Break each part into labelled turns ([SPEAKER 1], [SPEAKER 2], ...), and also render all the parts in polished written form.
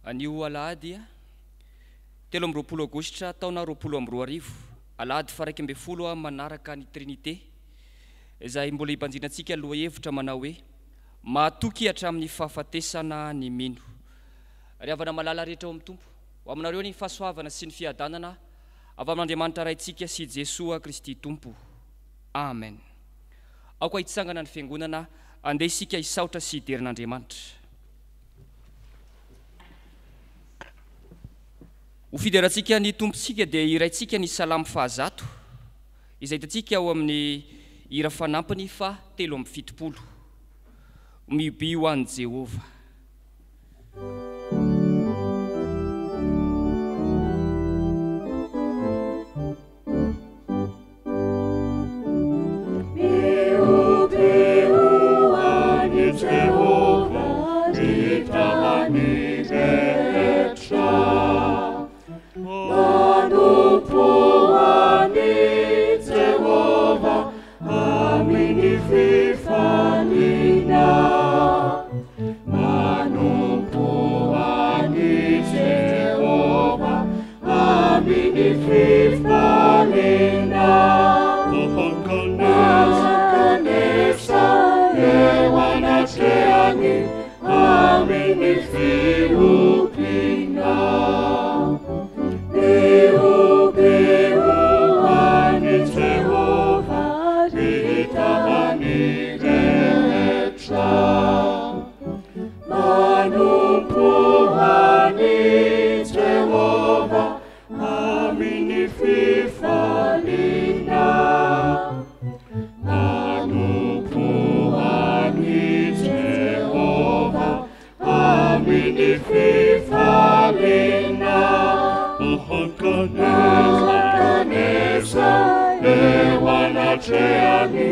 [SPEAKER 1] Anio alahady 23 aogositra taona 2020, alahady faha-11 manaraka ny Trinite, izay mbola hibanjinantsika lohahevitra manao hoe Mahatoky hatramin'ny fahafatesana ny mino. Ry havana malala rehetra ao amin'ny Tompo, ho aminareo ny fahasoavana sy ny fiadanana avy amin'Andriamanitra Raintsika sy Jesoa Kristy Tompo. Amen. Aoka hitsangana ny Fiangonana, andeha isika hisaotra sy hidera an'Andriamanitra. Ho fiderantsika ny Tompontsika dia hiraintsika ny Salamo fahazato, izay hitantsika ao amin'ny hira fanampiny faha 73. Mihobihy ho an'i Jehovah.
[SPEAKER 2] Mihobihy ho an'i Jehovah ry tany rehetra. Manompo an'i Jehovah amin'ny fifaliana. Manompo an'i Jehovah amin'ny fifaliana. Mankanesa eo anatrehany amin'ny fihobiana. Mihoby ho an'i Jehovah ry tany rehetra. Manompo an'i Jehovah amin'ny fifaliana. Manompo an'i Jehovah amin'ny fifaliana. Mankanesa eo anatrehany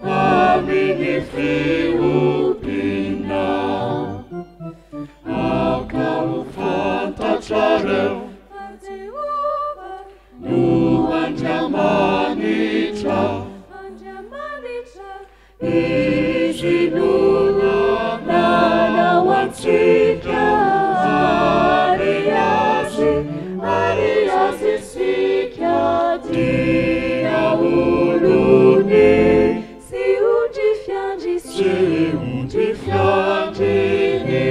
[SPEAKER 2] amin'ny fihobiana. Aoka ho fantatrareo
[SPEAKER 3] fa Jehovah
[SPEAKER 2] no Andriamanitra.
[SPEAKER 3] Andriamanitra.
[SPEAKER 2] Izy no nanao antsika ary Azy, ary Azy isika dia olony.
[SPEAKER 3] Sy ondry fiandry.
[SPEAKER 2] Sy ondry fiandriny.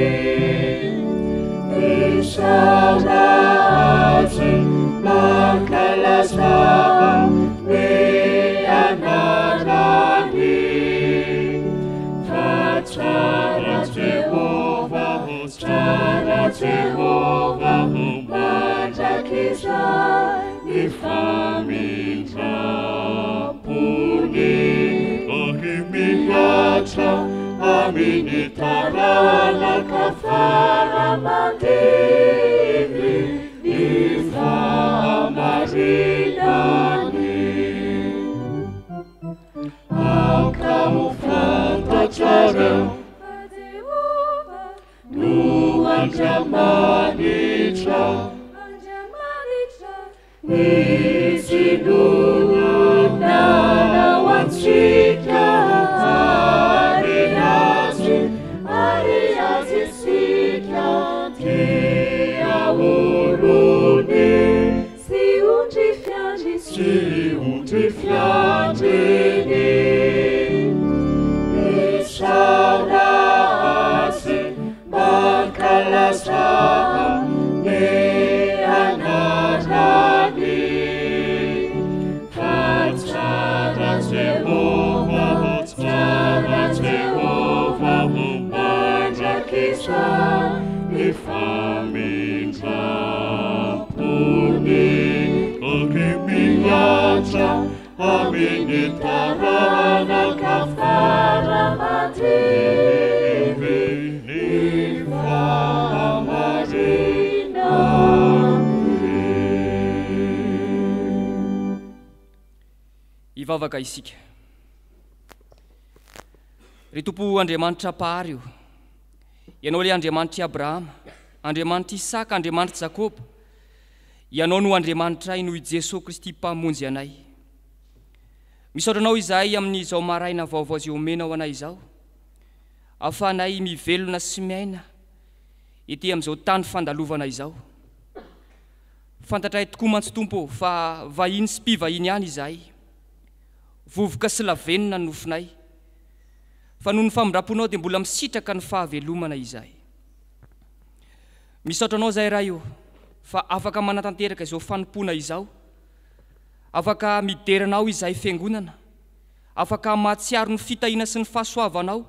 [SPEAKER 2] Misaora Azy, mankalazà ny anarany. Fa tsara Jehovah, tsara Jehovah, mandrakizay ny famindrampony. Ary mihatra amin'ny taranaka fara aman-dimy ny fahamarinany. Aoka ho fantatrareo
[SPEAKER 3] fa Jehovah
[SPEAKER 2] no Andriamanitra.
[SPEAKER 3] Andriamanitra.
[SPEAKER 2] Izy no nanao antsika ary Azy, ary Azy isika dia olony.
[SPEAKER 3] Sy ondry fiandry.
[SPEAKER 2] Sy ondry fiandriny. Misaora Azy, mankalazà ny anarany. Fa tsara Jehovah, tsara Jehovah, mandrakizay ny famindrampony. Ary mihatra amin'ny taranaka
[SPEAKER 3] fara aman-dimy
[SPEAKER 2] ny fahamarinany.
[SPEAKER 1] Hivavaka isika. Ry Tompo Andriamanitra Mpahary o, Ianao ilay Andriamanitr'i Abrahama, Andriamanitr'i Isaka, Andriamanitr'i Jakoba, Ianao no Andriamanitray noho i Jesoa Kristy Mpamonjy anay. Misaotra Anao izahay amin'izao maraina vaovao izay omenao anay izao, ahafahanay mivelona sy miaina ety amin'izao tany fandalovana izao. Fantatray tokoa mantsy Tompo ô fa vahiny sy mpivahiny ihany izahay. Vovoka sy lavenona ny nofinay. Fa noho ny famindram-ponao dia mbola misitraka ny fahavelomana izahay. Misaotra Anao izahay Ray ô fa afaka manatanteraka izao fanompoana izao. Afaka midera Anao izahay Fiangonana. Afaka mahatsiaro ny fitahiana sy ny fahasoavanao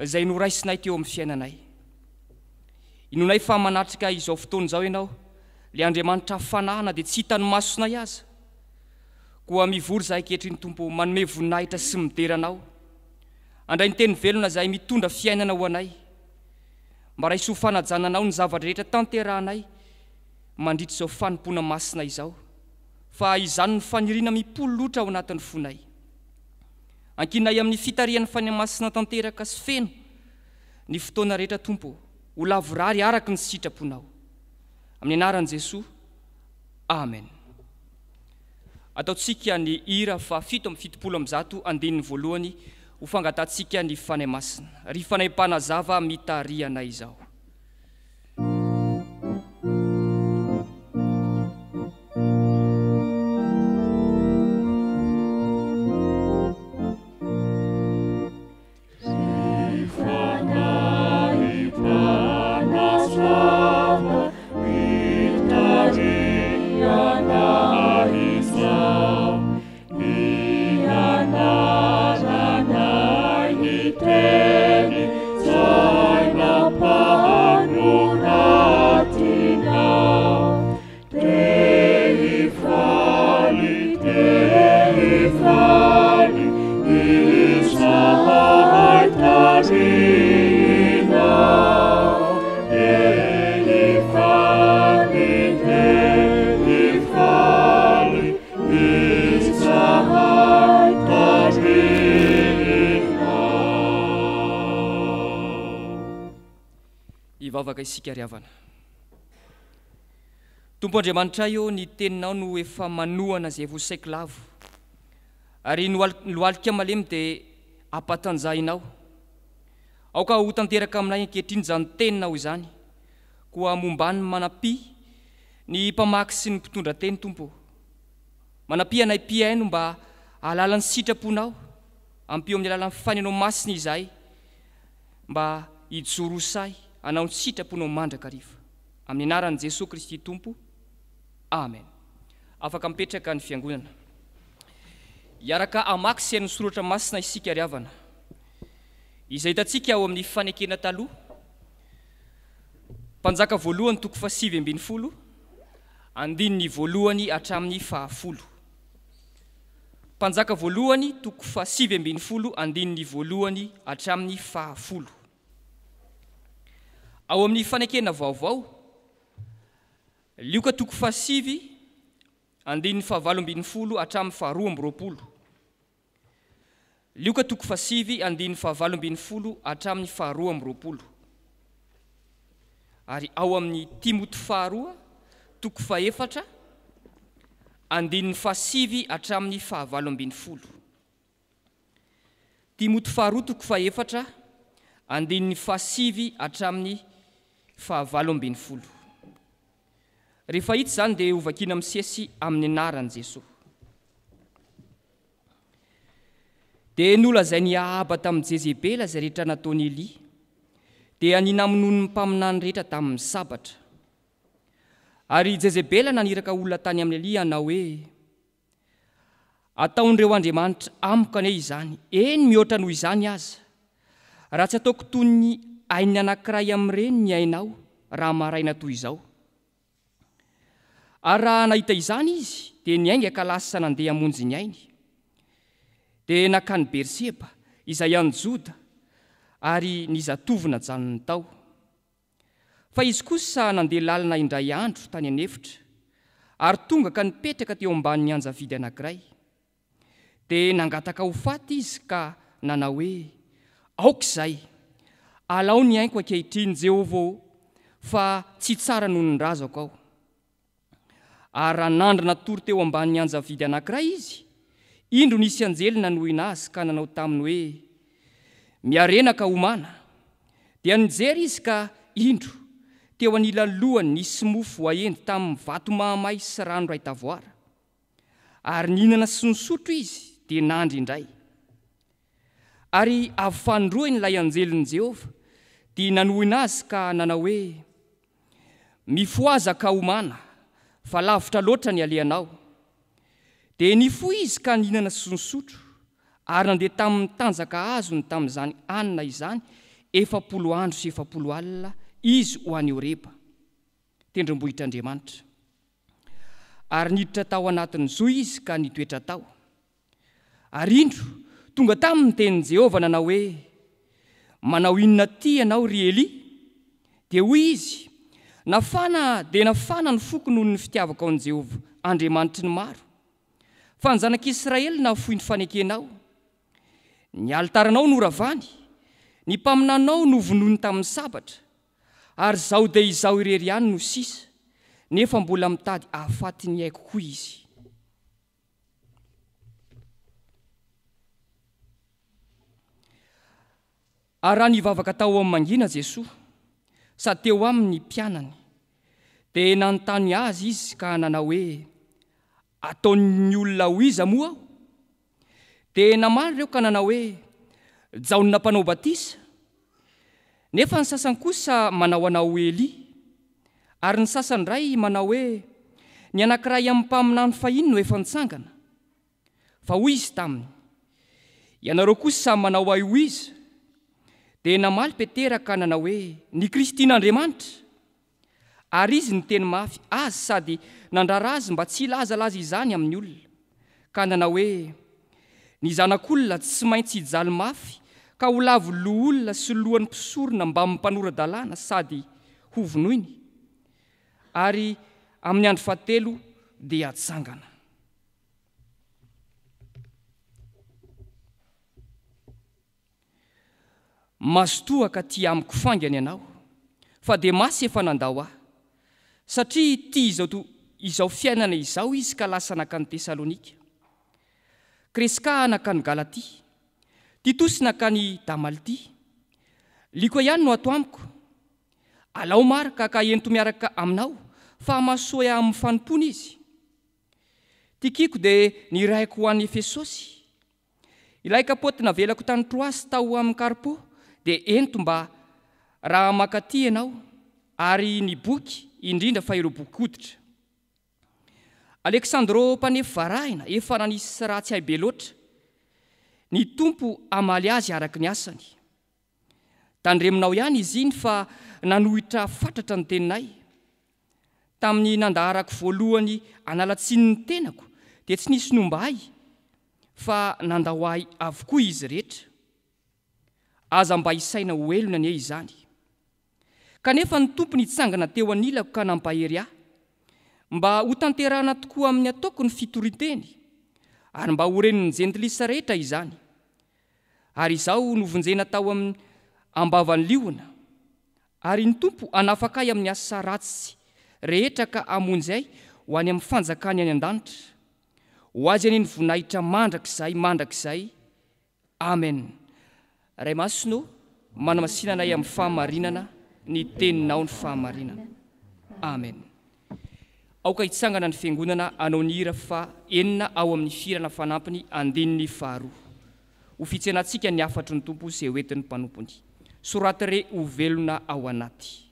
[SPEAKER 1] izay noraisinay teo amin'ny fiainanay. Inoanay fa manatrika izao fotoana izao Ianao, ilay Andriamanitra Fanahy na dia tsy hitan'ny masonay aza. Koa mivory izahay ankehitriny Tompo ô, manome voninahitra sy midera Anao. Handray ny teny velona izahay mitondra fiainana ho anay. Mba raiso ho fanajana Anao ny zava-drehetra tanterahanay mandritra izao fanompoana masina izao, fa izany no faniriana mipololotra ao anatin'ny fonay. Ankinay amin'ny fitarihan'ny Fanahy Masina tanteraka sy feno ny fotoana rehetra Tompo ô, ho lavorary araka ny sitraponao. Amin'ny anaran'i Jesoa, Amen. Ataontsika ny hira faha 177 andininy voalohany ho fangatahantsika ny Fanahy Masina. Ry Fanahy Mpanazava mitariha anay izao. Hivavaka isika ry havana. Tompo Andriamanitray ô, ny teninao no efa manohana izay voasaiko lavo, ary ny lohalika malemy dia ampatanjahinao. Aoka ho tanteraka aminay ankehitriny izany teninao izany, koa momba ny manampia ny mpamaky sy ny mpitondra teny, Tompo ô. Manampia anay mpihaino mba hahalala ny sitraponao, ampio amin'ny alalan'ny Fanenao Masina izahay mba hijoro ho sahy hanao ny sitraponao mandrakariva. Amin'ny anaran'i Jesoa Kristy Tompo. Amen. Afaka mipetraka ny fiangonana. Hiaraka hamaky sy haino ny soratra masina isika ry havana. Izay hitantsika ao amin'ny fanekena taloha, Mpanjaka voalohany toko faha-19, andininy voalohany hatramin'ny fahafolo. Mpanjaka voalohany toko faha-19 andininy voalohany hatramin'ny fahafolo. Ao amin'ny Fanekena Vaovao, Lioka toko fahasivy, andininy fahavalo ambin'ny folo hatramin'ny faharoa amby roapolo. Lioka toko fahasivy, andininy fahavalo ambin'ny folo hatramin'ny faharoa amby roapolo. Ary ao amin'ny Timoty faharoa, toko fahefatra, andininy fahasivy hatramin'ny fahavalo ambin'ny folo. Timoty faharoa toko fahefatra, andininy fahasivy hatramin'ny fahavalo ambin'ny folo. Rehefa hita izany dia hovakiana misesy amin'ny anaran'i Jesoa. Dia nolazain'i Ahaba tamin'i Jezebela izay rehetra nataon'i Elia, dia ny namonoany ny mpaminany rehetra tamin'ny sabatra. Ary Jezebela naniraka olona tany amin'i Elia hanao hoe, Ataon'ireo andriamanitra amiko anie izany, eny mihoatra noho izany aza, raha tsy ataoko toy ny ain'ny anankiray amin'ireny ny ainao raha maraina toy izao. Ary raha nahita izany izy, dia niainga ka lasa nandeha hamonjy ny ainy. Dia nankany Berseba, izay any Joda, ary ny zatovo najanony tao. Fa izy kosa nandeha lalina indray andro tany an'efitra, ary tonga ka nipetraka teo ambanin'ny anjavidy anankiray. Dia nangataka ho faty izy ka nanao hoe, Aoka izay! Alao ny aiko ankehitriny, Jehovah ô, fa tsy tsara noho ny razako aho. Ary raha nandry natory teo ambanin'ny anjavidy anankiray izy, indro nisy anjely nanohina azy ka nanao taminy hoe, Miarena ka homana. Dia nijery izy ka, indro, teo anilan'ny lohany nisy mofo voaendy tamin'ny vato mahamay sy rano iray tavoara. Ary nihinana sy nisotro izy, dia nandry indray. Ary avy fanindroany ilay anjelin'i Jehovah dia nanohina azy ka nanao hoe, Mifohaza ka homana, fa lavitra loatra ny alehanao. Dia nifoha izy ka nihinana sy nisotro, ary nandeha tamin'ny tanjaka azony tamin'izany hanina izany 40 andro sy 40 alina izy ho any Horeba, tendrombohitr'Andriamanitra. Ary niditra tao anatin'ny zohy izy ka nitoetra tao. Ary indro, tonga taminy ny tenin'i Jehovah nanao hoe, Manao inona atỳ ianao, ry Elia? Dia hoy izy, Nafana dia nafana ny foko noho ny fitiavako an'i Jehovah Andriamanitry ny maro. Fa ny zanak'Israely nahafoy ny fanekenao. Ny alitaranao noravany, ny mpaminanao novonoiny tamin'ny sabatra. Ary izaho dia izaho irery ihany no sisa, nefa mbola mitady hahafaty ny aiko koa izy. Ary raha nivavaka tao amin'ny mangina Jesoa, sady teo aminy ny mpianany, dia nanontany Azy izy ka nanao hoe, Ataon'ny olona ho iza moa Aho? Dia namaly ireo ka nanao hoe, Jaona Mpanao Batisa. Nefa ny sasany kosa manao anao ho Elia, ary ny sasany indray manao hoe, Ny anankiray amin'ny mpaminany fahiny no efa nitsangana. Fa hoy izy taminy, Ianareo kosa manao ahy ho iza? Dia namaly Petera ka nanao hoe, Ny Kristin'Andriamanitra. Ary izy niteny mafy azy sady nandrara azy mba tsy hilazalaza izany amin'ny olona, ka nanao hoe, Ny Zanak'olona tsy maintsy hijaly mafy ka ho lavo loholona sy lohan'ny mpisorona mbamin'ny mpanora-dalàna sady hovonoiny, ary amin'ny andro fahatelo dia hatsangana. Mazotoa ka tia amiko faingana ianao, fa Demasy efa nandao ahy, satria tia izao izao fiainana izao izy ka lasa nankany Tesalonika. Kreska nankany Galatia, Titosy nankany Damaltia. Lioka ihany no ato amiko. Alao Marka ka ento miaraka aminao, fa mahasoa ahy amin'ny fanompoana izy. Tykiko dia nirahiko ho any Efesosy. Ilay kapoty navelako tany Troasy tao amin'i Karpo dia ento mba raha mankaty ianao, ary ny boky, indrindra fa ireo boky hoditra. Aleksandro mpanefy varahina efa nanisy ratsy ahy be loatra. Ny Tompo hamaly azy araka ny asany. Tandremonao ihany izy iny fa nanohitra fatratra ny teninay. Tamin'ny nandaharako voalohany hanala tsiny ny tenako dia tsy nisy nomba ahy fa nandao ahy avokoa izy rehetra. Aza mba isaina ho helony anie izany. Kanefa ny Tompo nitsangana teo anilako ka nampahery ahy, mba hotanterahana tokoa amin'ny ataoko ny fitorian-teny, ary mba ho ren'ny jentilisa rehetra izany. Ary izaho novonjena tao amin'ny am-bavan'ny liona, ary ny Tompo hanafaka ahy amin'ny asa ratsy rehetra ka hamonjy ahy ho any amin'ny fanjakany any an-danitra. Ho Azy anie ny voninahitra mandrakizay mandrakizay. Amen. Ray Masina ô, manamasina anay amin'ny fahamarinana, ny Teninao ny fahamarinana. Amen. Aoka hitsangana ny Fiangonana hanao ny hira faha enina ao amin'ny fihirana fanampiny andininy faharoa. Ho fitsenantsika ny hafatry ny Tompo izay ho entin'ny mpanompony. Soraty re ho velona ao anaty.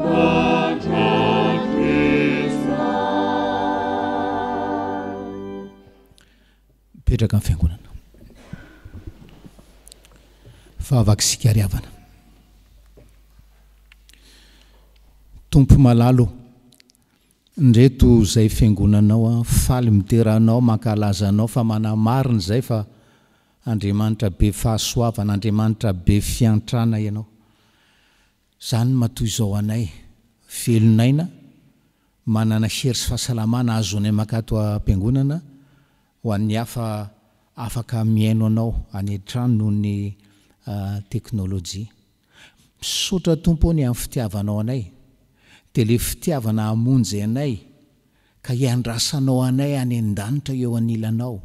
[SPEAKER 2] mandrakizay.
[SPEAKER 4] Mipetraka ny fiangonana. Vavaka isika ry havana. Tompo malala o, ndreto izay fiangonanao an, faly midera anao, mankalaza anao fa manamarina izay fa Andriamanitra be fahasoavana, Andriamanitra be fiantrana ianao. Izany no matoa izao anay, velon'aina, manana hery sy fahasalamana ahazoanay mankato am-piangonana, ho an'ny hafa afaka mihaino anao any an-trano noho ny teknolojia. Misaotra Tompo ô ny amin'ny fitiavanao anay, dia ilay fitiavana hamonjy anay ka hiandrasanao anay any an-danitra eo anilanao,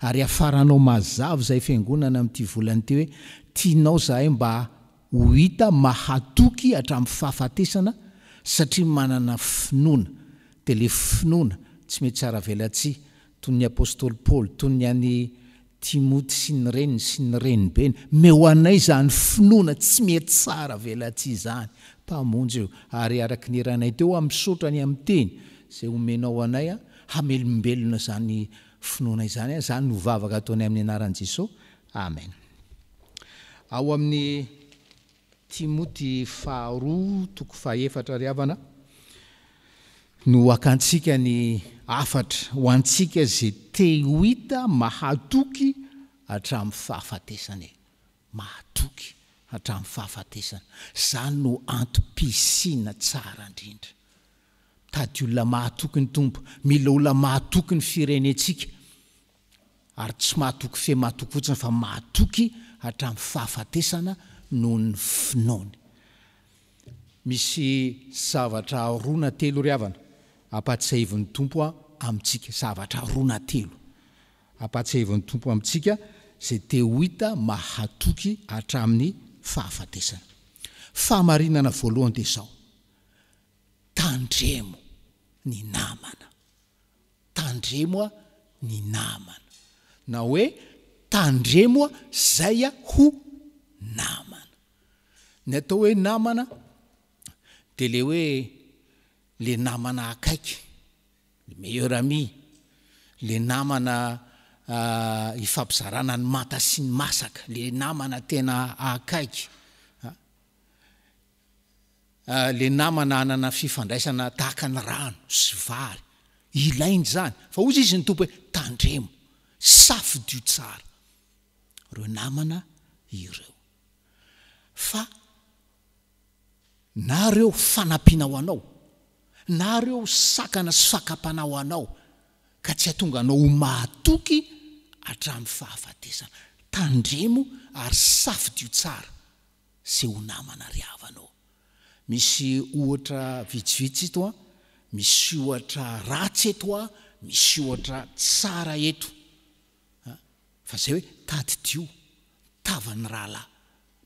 [SPEAKER 4] ary hiafaranao mazava izay fiangonana amin'ity volana ity hoe tianao izahay mba ho hita mahatoky hatramin'ny fahafatesana satria manana finoana, dia ilay finoana tsy mety tsara-velatsihy toy ny apostoly Paoly, toy ny an'i Timoty sy ny reniny sy ny renibeny, meo anay izany finoana tsy mety tsara velatsihy izany, Mpamonjy o, ary araka ny eranay teo aho misaotra ny amin'ny teny izay omenao anay hamelombelona izany finoana izany, izany no vavaka ataonay amin'ny anaran'i Jesoa, Amen. Ao amin'ny Timoty faharoa toko fahefatra ry havana no hakantsika ny hafatra ho antsika izay te ho hita mahatoky hatramin'ny fahafatesana e! Mahatoky hatramin'ny fahafatesana. Izany no antom-pisiana tsara indrindra. Mitady olona mahatoky ny Tompo. Mila olona mahatoky ny firenentsika. Ary tsy mahatoky fe mahatoky fotsiny fa mahatoky hatramin'ny fahafatesana noho ny finoany. Misy zavatra roa na telo ry havana ampatsiahivin'ny Tompo amintsika, zavatra roa na telo ampatsiahivin'ny Tompo amintsika izay te ho hita mahatoky hatramin'ny fahafatesana. Fahamarinana voalohany dia izao, tandremo ny namana. Tandremo a ny namana. Na hoe tandremo a zay a ho namana. Ny atao hoe namana dia le hoe le namana akaiky, le meilleur ami, le namana ifampizarana ny manta sy ny masaka, le namana tena akaiky. Le namana hanana fifandraisana tahaka ny rano sy vary. Ilaina izany. Fa hozy izy ny Tompo hoe, tandremo, safidio tsara ireo namana ireo. Fa na ireo fanampiana ho anao, na ireo sakana sy fakam-panahy ho anao, ka tsy hahatonga anao ho mahatoky hatramin'ny fahafatesana. Tandremo ary safidio tsara sy ho namana ry havana ô. Misy ohatra vitsivitsy eto an, misy ohatra ratsy eto an, misy ohatra tsara eto an. Fa zay hoe tadidio ny tavan'ny rahalahy,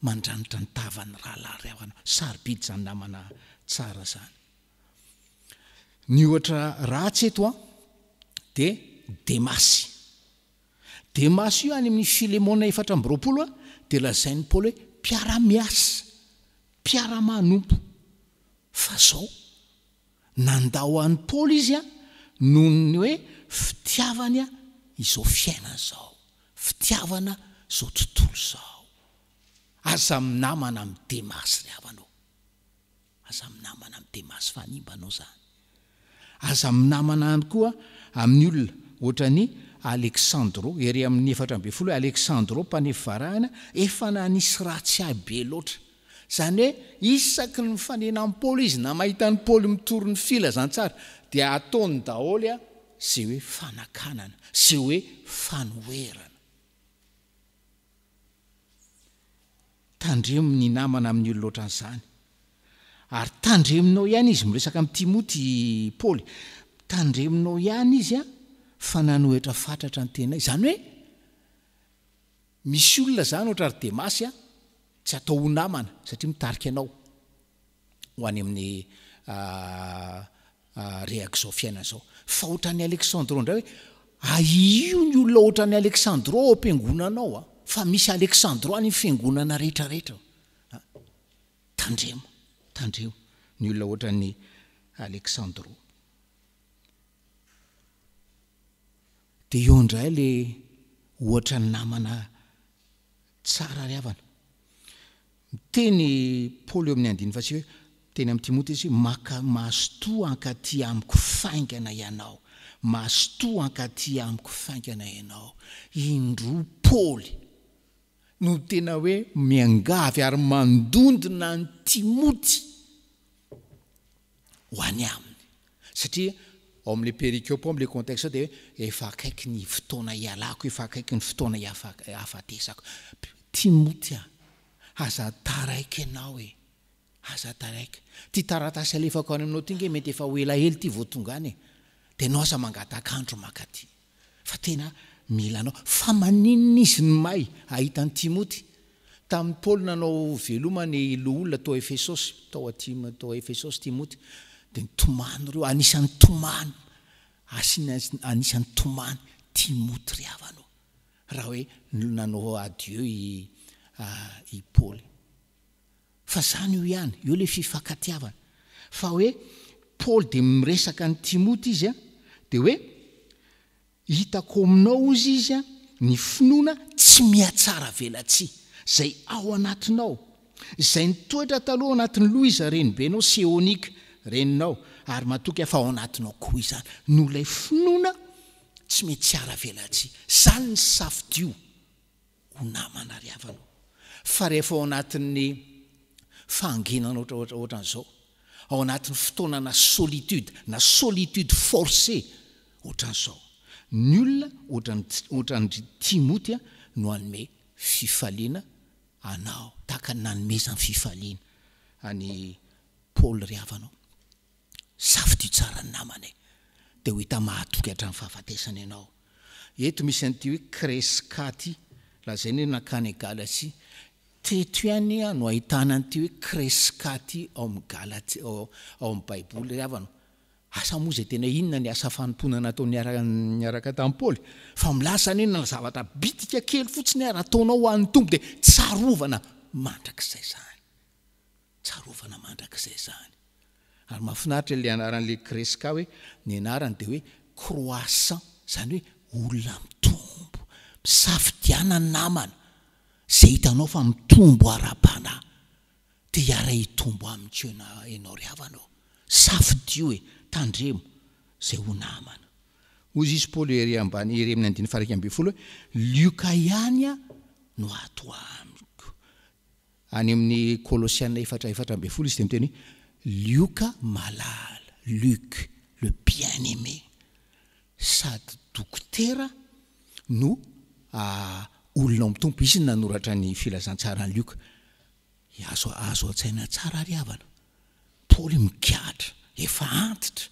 [SPEAKER 4] mandranitra ny tavan'ny rahalahy ry havana, sarobidy zany namana tsara zany. Ny ohatra ratsy eto an dia Demasy. Demasy io any amin'ny Filemona 24 dia lazain'i Paoly hoe mpiara-miasa, mpiara-manompo. Fa zao, nandao an'i Paoly izy noho ny hoe fitiavany izao fiainana izao, fitiavana izao tontolo izao. Aza minamana amin'i Demasy ry havana ô. Aza minamana amin'i Demasy fa hanimba anao izany. Aza minamana ihany koa amin'ny olona ohatran'i Aleksandro, ery amin'ny 14 hoe Aleksandro mpanefy varahina, efa nanisy ratsy ahy be loatra. Izany hoe isaky ny mifanena amin'i Paoly izy na mahita an'i Paoly mitory ny filazantsara dia ataony daholo izay hoe fanakanana, izay hoe fanoherana. Tandremo ny namana amin'ny olona ohatran'izany. Ary tandremonao ihany izy, miresaka amin'i Timoty i Paoly, tandremonao ihany izy an, fa nanohitra fatratra ny tenay. Izany hoe, misy olona izany ohatra ry Demasy an, tsy atao ho namana satria mitarika anao ho any amin'ny rehak'izao fiainana izao. Fa ohatran'i Alexandro indray hoe, ahio ny olona ohatran'i Alexandro ao am-piangonana ao an, fa misy Alexandro any amin'ny fiangonana rehetra rehetra. Tandremo. Tandremo ny olona ohatran'i Alexandro. Dia eo indray le ohatra ny namana tsara ry havana. Miteny Paoly eo amin'ny andininy fahasivy hoe, miteny amin'i Timoty izy hoe, Maka mazotoa hankaty amiko faingana ianao. Mazotoa hankaty amiko faingana ianao. Indroa Paoly no tena hoe miangavy ary mandondona an'i Timoty ho any aminy. Satria ao amin'ilay perikopa ao amin'ilay contexte ao dia hoe efa akaiky ny fotoana hialako, efa akaiky ny fotoana hahafatesako. Timoty a, aza taraiky ianao e, aza taraiky. Ity taratasy alefako any aminao ity nge mety efa ho elaela ity vao tonga any e. Dia ianao aza mangatak'andro mankaty. Fa tena mila anao. Fa maninona izy no may hahita an'i Timoty? Tamin'i Paoly nanao veloma ny loholona tao Efesosy, tao atsimo tao Efesosy Timoty, dia nitomany ireo, anisan'ny nitomany, asiana anisan'ny nitomany Timoty ry havana ô, raha hoe nanao adieu i i Paoly. Fa zany io ihany, eo le fifankatiavana. Fa hoe Paoly dia miresaka an'i Timoty izy an, dia hoe hitako ao aminao hozy izy an, ny finoana tsy mihatsara velatsihy, izay ao anatinao, izay nitoetra taloha ao anatin'i Loisa renibenao sy Eonika reninao, ary matoky aho fa ao anatinao koa izany. Noho ilay finoana tsy mihatsara velatsihy. Izany ny safidio. ho namana ry havana ô! Fa rehefa ao anatin'ny fahanginana ohatran'izao, ao anatin'ny fotoana na solitude, na solitude forcée ohatran'izao, ny olona ohatran-dry Timoty no hanome fifaliana anao, tahaka ny nanomezany fifaliana an'i Paoly ry havana ô! Safidio tsara ny namana e! Dia ho hita mahatoky hatramin'ny fahafatesana ianao. Eto misy an'ity hoe Kreska ity, lazaina hoe nankany Galatia. Teto ihany no ahitana an'ity hoe Kreska ity ao amin'ny Galatia, ao amin'ny Baiboly ry havana. Asa moa izay tena inona ny asa fanompoana nataony niaraka tamin'i Paoly, fa milaza izany hoe na zavatra bitika kely fotsiny ary ataonao ho an'ny Tompo dia tsarovana mandrakizay izany. Tsarovana mandrakizay izany. Ary mahafinaritra ilay anaran'ilay Kreska hoe ny anarany dia hoe croissant, izany hoe olona mitombo. Misafidiana namana izay hitanao fa mitombo ara-panahy dia hiara-hitombo aminy koa ianao ry havana ô. Safidio e, tandremo izay ho namana. Hoy izy Paoly ery ambany ery amin'ny andininy faha 11 hoe Lioka ihany no ato amiko. Any amin'ny Kolosiana efatra 14 izy dia miteny hoe Lioka malala, Luc, le bien-aimé, sady dokotera no olona ao amin'ny Tompo. Izy no nanoratra ny filazantsaran'i Lioka. Azo azo an-tsaina tsara ry havana. Paoly migadra, efa antitra.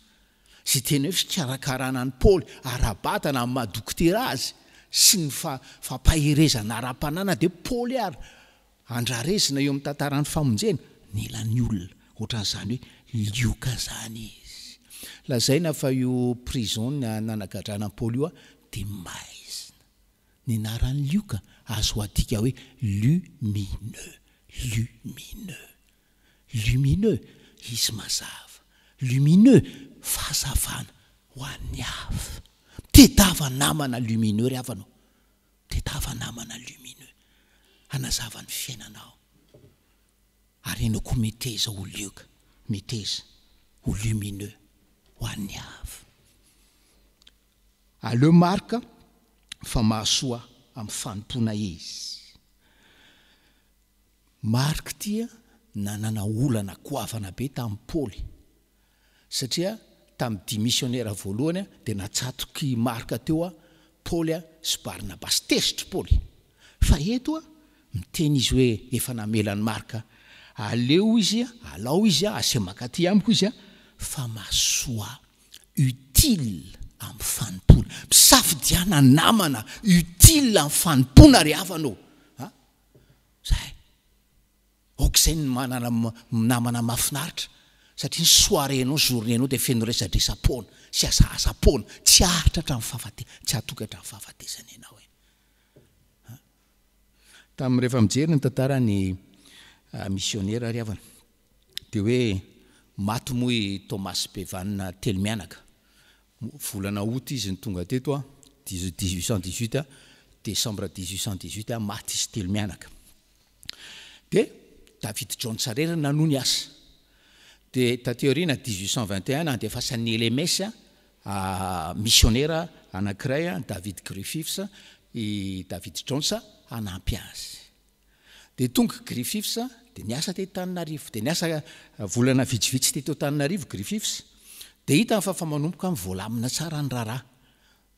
[SPEAKER 4] Izay tena hoe fikarakarana an'i Paoly ara-batana amin'ny maha dokotera azy sy ny fampaherezana ara-panahy na dia Paoly ary andrarezina eo amin'ny tantaran'ny famonjena, nila ny olona ohatran'izany hoe Lioka izany izy. Lazaina fa io prison nanagadrana an'i Paoly io dia maizina. Ny anaran'i Lioka azo adika hoe lumineux, lumineux. Lumineux, izy mazava. Lumineux, fahazavana ho an'ny hafa. Mitedava namana lumineux ry havana ô. Mitedava namana lumineux hanazava ny fiainanao. Ary ianao koa meteza ho lioka, meteza ho lumineux ho an'ny hafa. Aleo Marc fa mahasoa amin'ny fanompoana izy. Marc tia nanana olana goavana be tamin'i Paoly, satria tamin'ny dia misionera voalohany dia natsatok'i Marc teo Paoly sy Barnabasy. Tezitr'i Paoly. Fa eto miteny izy hoe efa namela an'i Marc, aleo izy, alao izy, aseho mankaty amiko izy, fa mahasoa, utile amin'ny fanompoana. Misafidiana namana utile amin'ny fanompoana ry havana ô! Zay. Aoka izay ny manana namana mahafinaritra satria ny soirée-nao, journée-nao dia feno resadresa-poana sy asahasa-poana, tsy haharitra hatramin'ny fahafate, tsy hahatoky hatramin'ny fahafatesana ianao e. An. Tamin'ny rehefa mijery ny tantaran'ny misionera ry havana. Dia hoe maty moa i Thomas Bevan telo mianaka. Volana août izy no tonga teto an, 1818, décembre 1818, maty izy telo mianaka. Dia David Jones irery nanohy ny asa. Dia taty aoriana 1821 nandefasan'ny LMS misionera anankiray, David Griffiths, i David Jones hanampy azy. Dia tonga Griffiths dia niasa teto Antananarivo. Dia niasa volana vitsivitsy teto Antananarivo Griffiths. Dia hitany fa efa manomboka mivoalamina tsara ny raharaha.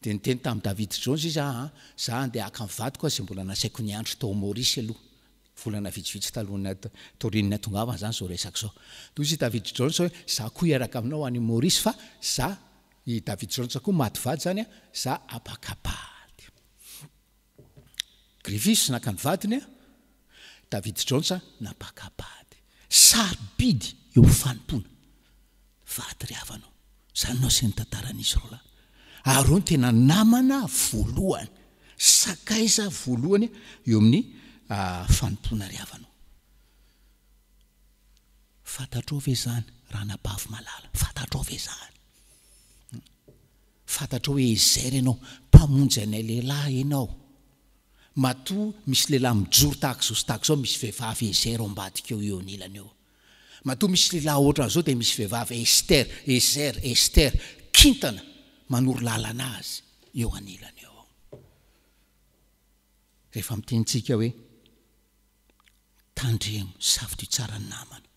[SPEAKER 4] Dia niteny tamin'i David Jones izy, Aa, za handeha haka ny vadiko aho izay mbola nasaiko niandry tao Maurice aloha. Volana vitsivitsy talohan'ny, taorian'ny nahatongavany izany izao resaka izao. Dia hoy izy David Jones hoe, za koa hiaraka aminao any Maurice fa za, i David Jones koa maty vady izany an, za hampaka-bady. Griffiths naka ny vadiny, David Jones nampaka-bady. Sarobidy eo amin'ny fanompoana. Vady ry havana o. Izany no asian'ny tantaran'izy roalahy. Ary ireo no tena namana voalohany, sakaiza voalohany eo amin'ny fanompoana ry havana o. Fantatrao ve izany ranabavy malala? Fantatrao ve izany? Fantatrao hoe Ezer ianao, mpamonjy anay lehilahy ianao. Matoa misy lehilahy mijoro tahaka izao sy tahaka izao, misy vehivavy Ezer ao ambadika eo, eo anilany eo. Matoa misy lehilahy ohatran'izao dia misy vehivavy Esther, Ezer, Esther, kintana manoro lalana azy eo anilany eo. Rehefa miteny tsika hoe Tandremo, safidio tsara ny namana.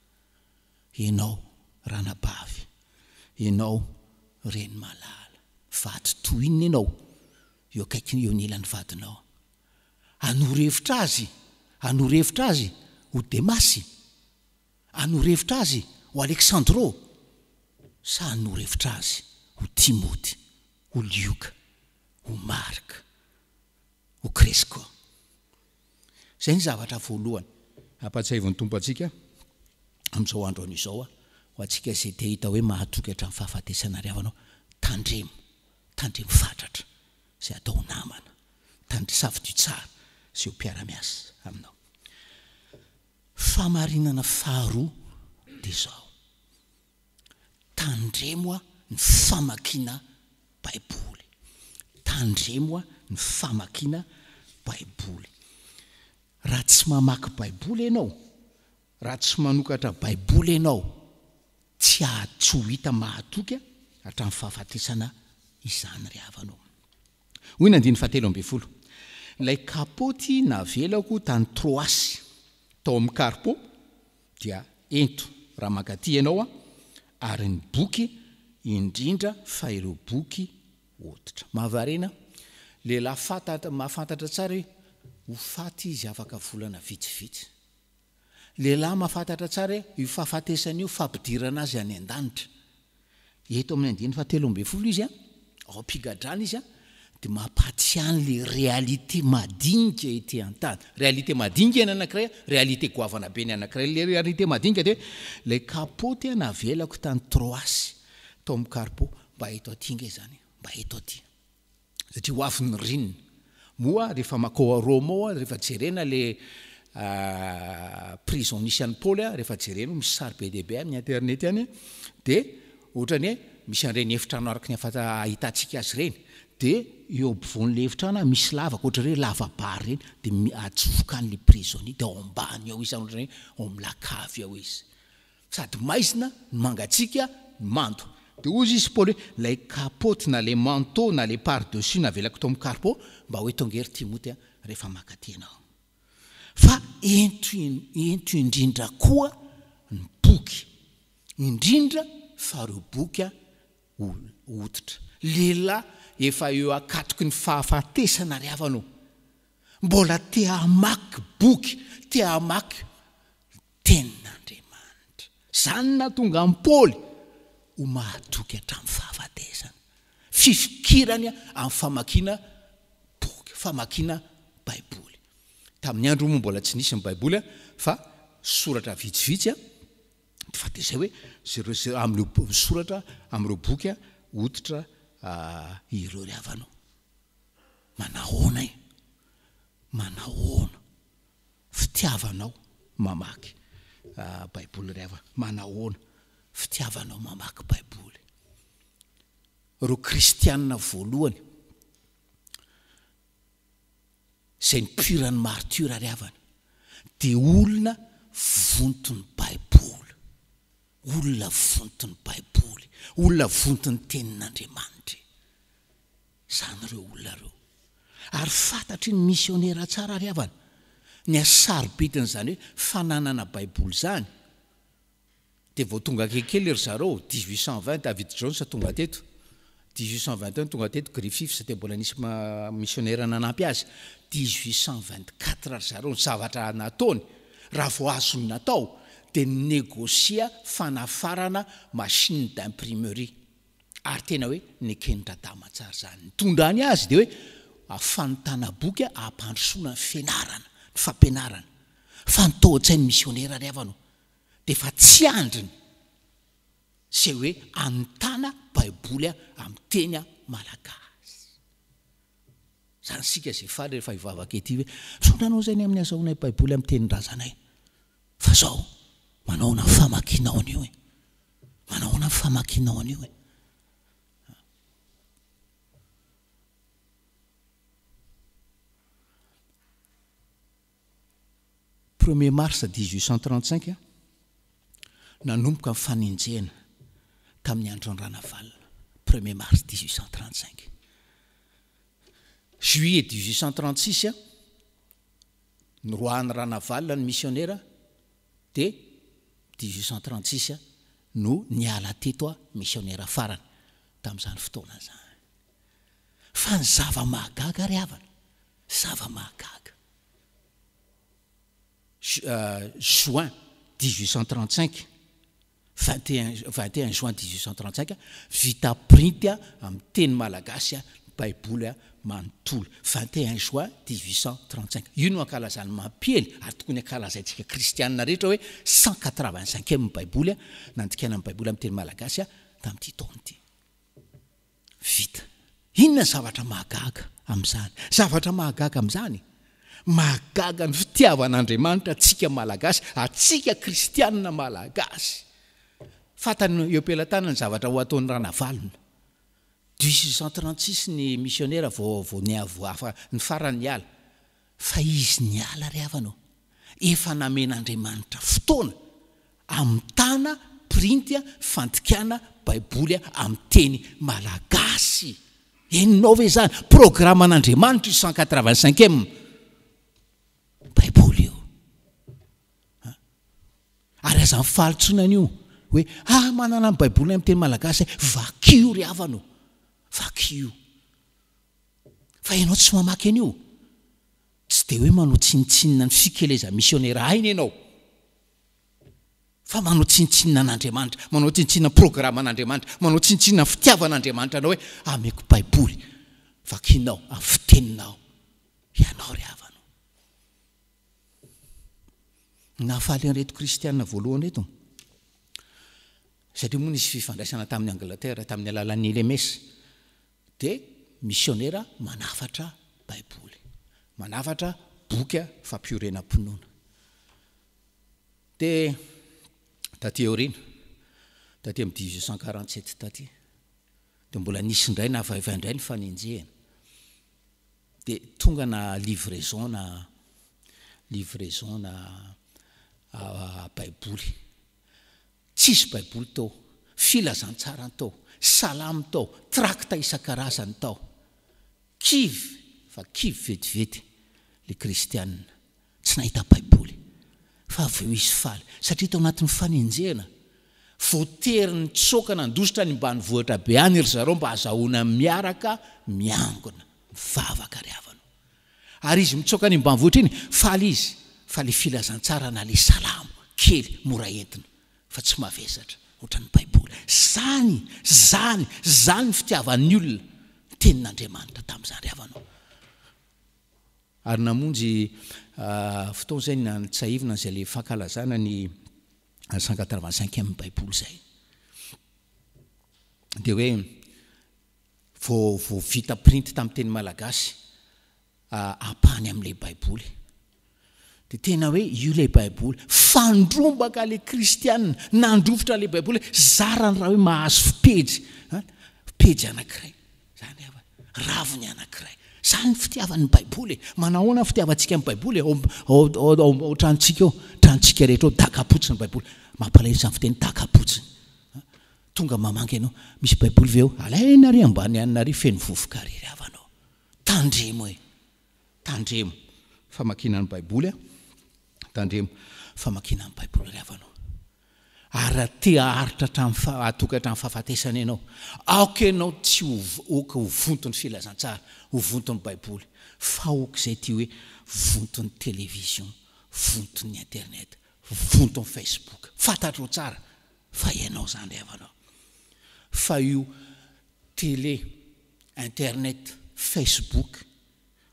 [SPEAKER 4] Ianao ranabavy, ianao reny malala, vady toy inona ianao eo akaiky eo anilan'ny vadinao? Hanoro hevitra azy, hanoro hevitra azy ho Demasy? Hanoro hevitra azy ho Aleksandro? Sa hanoro hevitra azy ho Timoty, ho Lioka, ho Marka, ho Kresko? Izay ny zavatra voalohany ampahatsiahivin'ny Tompo antsika amin'izao andro anio izao, ho antsika izay te hahita hoe mahatoky hatramin'ny fahafatesana ry havana ô, tandremo, tandremo fatratra izay atao ho namana, tandre, safidio tsara izay ho mpiara-miasa aminao. Fahamarinana faharoa dia izao. Tandremo ny famakiana Baiboly. Tandremo ny famakiana Baiboly. Raha tsy mamaky Baiboly ianao, raha tsy manokatra Baiboly ianao, tsy tsy ho hita mahatoky hatramin'ny fahafatesana izany ry havana ô. Hoy ny andininy fahatelo ambin'ny folo, Ilay kapaoty navelako tany Troasy, tao amin'i Karpo, Dia ento raha mankaty ianao an, ary ny boky, indrindra fa ireo boky hoditra. Mahavariana, lehilahy fantatra, mahafantatra tsara hoe ho faty izy afaka volana vitsivitsy. Lehilahy mahafantatra tsara hoe io fahafatesana io fampidirana azy any an-danitra. Eto amin'ny andininy fahatelo ambin'ny folo izy, ao am-pigadrana izy, dia mampahatsiahy an'ilay réalité madinika ety an-tany. Réalité madinika ny anankiray, réalité goavana be ny anankiray. Ilay réalité madinika dia ilay kapoty navelako tany Troasy, tao amin'ny Carpo, mba eto aty ange izany, mba eto aty. Satria ho avy ny ririnina. Moa rehefa makao a Roma ao, rehefa jerena le prison nisy an'i Paoly, rehefa jerena misy sary be dia be amin'ny internet any, dia ohatrany hoe misy an'ireny efitrano araka ny ahitantsika azy ireny, dia eo ampovoan'ilay efitrano misy lavaka ohatran'ny hoe lava-bary ireny, dia atsofoka any le prisonnier, dia ao ambany ao izy, ohatran'ny hoe ao amin'ny lakavy ao izy. Sady maizina no mangatsiaka no mando. Dia hozy izy Paoly hoe, ilay kapaoty na ilay manteau na ilay par dessus navelako tao amin'ny Carpo mba ho eto ange ry Timoty a, rehefa maka aty ianao. Fa ento ento indrindra koa ny boky, indrindra fa ireo boky hoditra. Lehilahy efa eo akatoky ny fahafatesana ry havana ô! Mbola te hamaky boky, te hamaky Tenin'Andriamanitra. Izany no nahatonga an'i Paoly ho mahatoky hatramin'ny fahafatesana. Fifikirany amin'ny famakiana boky, famakiana Baiboly. Tamin'ny androny moa mbola tsy nisy ny Baiboly fa soratra vitsivitsy, fa dia izay hoe izay amin'ireo soratra amin'ireo boky hoditra ireo ry havana ô. Manahoana e? Manahoana? Fitiavanao mamaky Baiboly ry havana. Manahoana fitiavanao mamaky Baiboly? Ireo kristianina voalohany izay nipoiran'ny martiora ry havana dia olona vonton'ny Baiboly. Olona vonton'ny Baiboly. Olona vonton'ny Tenin'Andriamanitra. Izany ireo olona ireo. Ary fantatry ny misionera tsara ry havana ny hasarobidin'izany hoe fananana Baiboly izany. Dia vao tonga kelikely ry zareo, 1820 David Jones tonga teto, 1821 tonga teto Griffiths dia mbola nisy misionera nanampy azy, 1824 ry zareo ny zavatra nataony raha vao azony natao dia ni-negocier fanafarana machine d'imprimerie. Ary tena hoe neken-dRadama tsara izany. Nitondrany azy dia hoe fanontana boky hampandrosoana ny fianarana, ny fampianarana. Fa ny tao an-tsain'ny misionera ry havana ô, dia efa tsy andriny izay hoe hanontana Baiboly amin'ny teny malagasy. Izany isika izay faly rehefa hivavaka ety hoe, misaotra anao izay ny amin'ny azahoanay Baiboly amin'ny tenin-drazanay. Fa izao, manahoana ny famakianao an'io e? Manahoana ny famakianao an'io e? Premier mars 1835, nanomboka ny fanenjehana tamin'ny andron'i Ranavalona, premier mars 1835. Juillet 1836, noroahan'i Ranavalona ny misionera dia 1836 no niala teto misionera farany tamin'izany fotoana izany. Fa ny zava-mahagaga ry havana, zava-mahagaga. Juin 1835, 21 juin 1835, vita printy amin'ny teny malagasy ny Baiboly manontolo. 21 juin 1835. Io no ankalazan'ny mampiely ary tokony ankalazaintsika kristianina rehetra hoe 185e Baiboly nandikana ny Baiboly amin'ny teny malagasy tamin'ity taona ity. Vita. Inona ny zavatra mahagaga amin'izany? Zavatra mahagaga amin'izany? Mahagaga ny fitiavan'Andriamanitra antsika Malagasy, antsika Kristianina Malagasy. Fantany eo am-pelatanany ny zavatra ho ataon'i Ranavalona. 1836 ny misionera vao vao niavo afa ny farany niala. Fa izy niala ry havana ô, efa namen'Andriamanitra fotoana hamitana printy fandikana baiboly amin'ny teny malagasy. Henonao ve izany? Programan'Andriamanitra io 185 ème baiboly io. Ary aza mifaly intsony an'io hoe ah manana ny baibolinay amin'ny teny malagasy aho. Vakio ry havana ô, vakio. Fa ianao tsy mamaky an'io. Tsy dia hoe manao tsinontsinona ny fikelezan'ny misionera aina ianao. Fa manao tsinontsinona an'Andriamanitra, manao tsinontsinona ny programan'Andriamanitra, manao tsinontsinona ny fitiavan'Andriamanitra anao hoe ameko Baiboly, vakinao amin'ny fiteninao ianao ry havana. Nahafaly an'ireto kristiana voalohany ireto, satria moa nisy fifandraisana tamin'i Angleterre tamin'ny alalan'ny LMS. Dia misionera manafatra Baiboly, manafatra boky fampiorenam-pinoana. Dia taty aoriana, taty amin'ny 1847 taty, dia mbola nisy indray navaivay indray ny fanenjehana. Dia tonga na livraison na livraison na Baiboly. Tsisy baiboly tao, filazantsara tao, salamo tao, trakta isan-karazany tao. Kivy fa kivy vetivety le kristianina, tsy nahita baiboly. Fa avy eo izy faly, satria tao anatin'ny fanenjehana, voatery nitsoaka nandositra any ambanivohitra be any ry zareo mba hazahoana miaraka miangona, mivavaka ry havana o. Ary izy mitsoaka any ambanivohitra iny, faly izy fa le filazantsara na le salamo kely mora entina fa tsy mavesatra ohatran'ny baiboly. Zany, zany, zany ny fitiavan'ny olona ny tenin'Andriamanitra tamin'izany ry havana o. Ary namonjy fotoana izay nantsahivina izay le fankalazana ny 185 baiboly izay. Dia hoe Vao vao vita printy tamin'ny teny malagasy ampahany amin'ilay baiboly. Dia tena hoe io ilay baiboly. Fandrombaka ilay kristianina, nandrovitra ilay baiboly hoe zarany raha hoe mahazo pejy, an, pejy anankiray. Izany havana, raviny anankiray. Izany ny fitiavany ny baiboly e. Manahoana ny fitiavantsika ny baiboly e? Ao, ao, ao, ao, ao tranontsika ao, tranontsika rehetra ao, daka-potsiny ny baiboly. Mampalahelo izany fiteny daka-potsiny. Tonga mamangy ianao, misy baiboly ve ao? Alaina ary ambany anona ary feno vovoka ary ry havana ô. Tandremo e. Tandremo famakiana ny Baiboly a! Tandremo famakiana ny Baiboly ry havana o! Ary raha te haharitra hatramin'ny fa, hahatoky hatramin'ny fahafatesana ianao, aoka ianao tsy ho, aoka ho vonton'ny filazantsara, ho vonton'ny Baiboly, fa aoka izay ity hoe vonton'ny télévision, vonton'ny internet, vonton'ny Facebook. Fantatrao tsara fa ianao izany ry havana o! Fa io télé, internet, Facebook,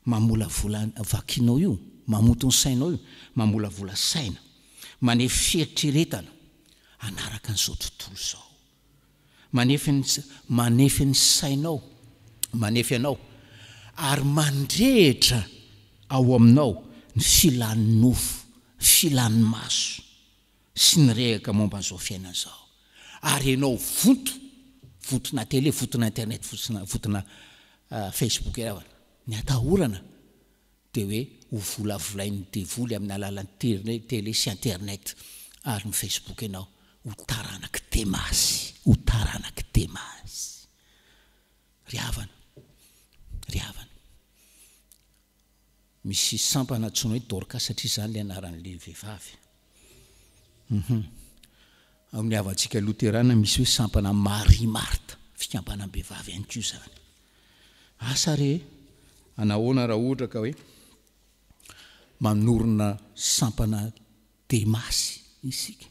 [SPEAKER 4] Mamolavola vakinao io, mamoto ny sainao io, mamolavola saina, manefy fieritreretana hanaraka an'izao tontolo izao. Manefy ny manefy ny sainao, manefy anao ary mandrehitra ao aminao ny filan'ny nofo, filan'ny maso sy ny rehaka momba an'izao fiainana izao. Ary ianao vonto, vontona télé, vontona internet, vontona vontona Facebook eravana. Ny atahorana dia hoe ho volavolain'ny devoly amin'ny alalan'ny télé sy internet ary ny Facebook ianao ho taranak'i Demasy, ho taranak'i Demasy. Ry havana, ry havana. Misy sampana antsoina hoe Dorcas satria izany ilay anaran'ilay vehivavy. Hum. Amin'ny havantsika loterana misy hoe sampana Marie Marthe, fikambanam-behivavy ihany koa izany. Asa re anahoana raha ohatra ka hoe manorina sampana Demasy isika.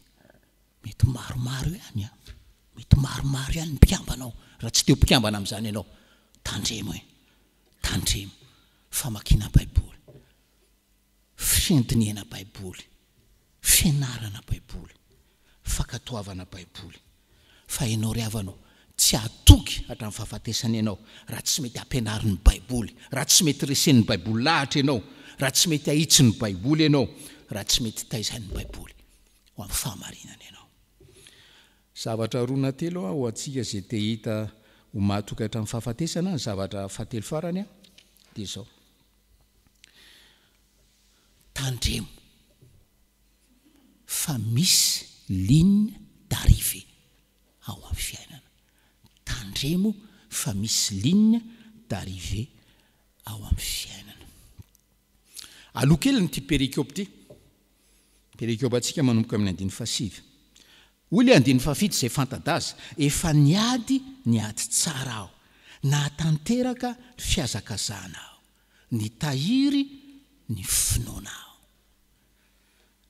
[SPEAKER 4] Mety maromaro ihany an. Mety maromaro ihany ny mpikambana ao. Raha tsy te ho mpikambana amin'izany ianao, tandremo e. Tandremo. Famakiana Baiboly. Fandinihana Baiboly. Fianarana Baiboly. Fankatoavana Baiboly. Fa ianao ry havana ô, tsy hatoky hatramin'ny fahafatesana ianao raha tsy mety ampianarin'ny Baiboly, raha tsy mety resen'ny Baiboly lahatra ianao, raha tsy mety ahitsin'ny Baiboly ianao, raha tsy mety taizain'ny Baiboly ho amin'ny fahamarinana ianao. Zavatra roa na telo ho antsika izay te hita ho mahatoky hatramin'ny fahafatesana, ny zavatra fahatelo farany dia izao. Tandremo fa misy ligne d'arrivée ao amin'ny fiainana. Tandremo fa misy ligne d'arrivée ao amin'ny fiainana. Aloha kelin'ity perikope ity, perikopantsika manomboka amin'ny andininy fahasivy. Hoy ilay andininy fahafito izay fanta-daza, Efa niady ny ady tsara aho, nahatanteraka ny fihazakazahana aho, nitahiry ny finoana aho.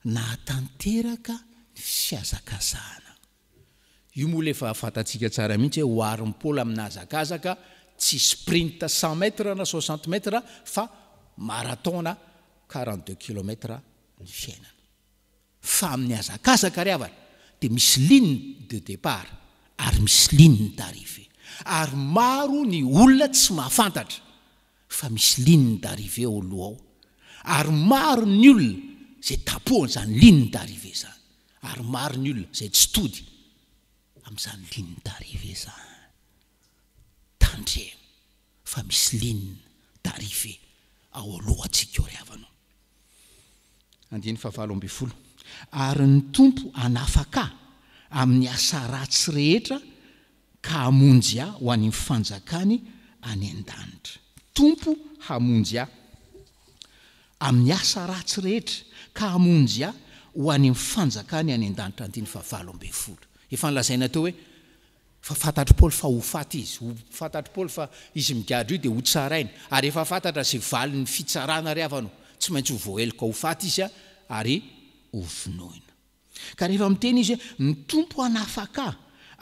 [SPEAKER 4] Nahatanteraka ny fihazakazahana. Io moa ilay efa fantatsika tsara mihitsy hoe oharin'i Paoly amin'ny hazakazaka, tsy sprint cent mètres na soixante mètres fa marathon na 42 kilomètres ny fiainana. Fa amin'ny hazakazaka ry havana dia misy ligne de départ ary misy ligne d'arrivée. Ary maro ny olona tsy mahafantatra fa misy ligne d'arrivée ao aloha ao. Ary maro ny olona izay tapohan'izany ligne d'arrivée izany. Ary maro ny olona izay tsy tody amin'izany ligne d'arrivée izany. Tandremo fa misy ligne d'arrivée ao alohantsika eo ry havana o. Andininy fahavalo ambin'ny folo. Ary ny Tompo hanafaka ahy amin'ny asa ratsy rehetra ka hamonjy ahy ho any amin'ny fanjakany any an-danitra. Tompo hamonjy ahy amin'ny asa ratsy rehetra ka hamonjy ahy ho any amin'ny fanjakany any an-danitra. Andininy fahavalo ambin'ny folo. Efa nolazaina teo hoe Fa fantatr'i Paoly fa ho faty izy. Ho fantatr'i Paoly fa izy migadra io dia hotsaraina. Ary efa fantatra izay valin'ny fitsarana ry havana o. Tsy maintsy ho voaheloka ho faty izy ary ho vonoina. Ka rehefa miteny izy hoe, ny Tompo hanafaka ahy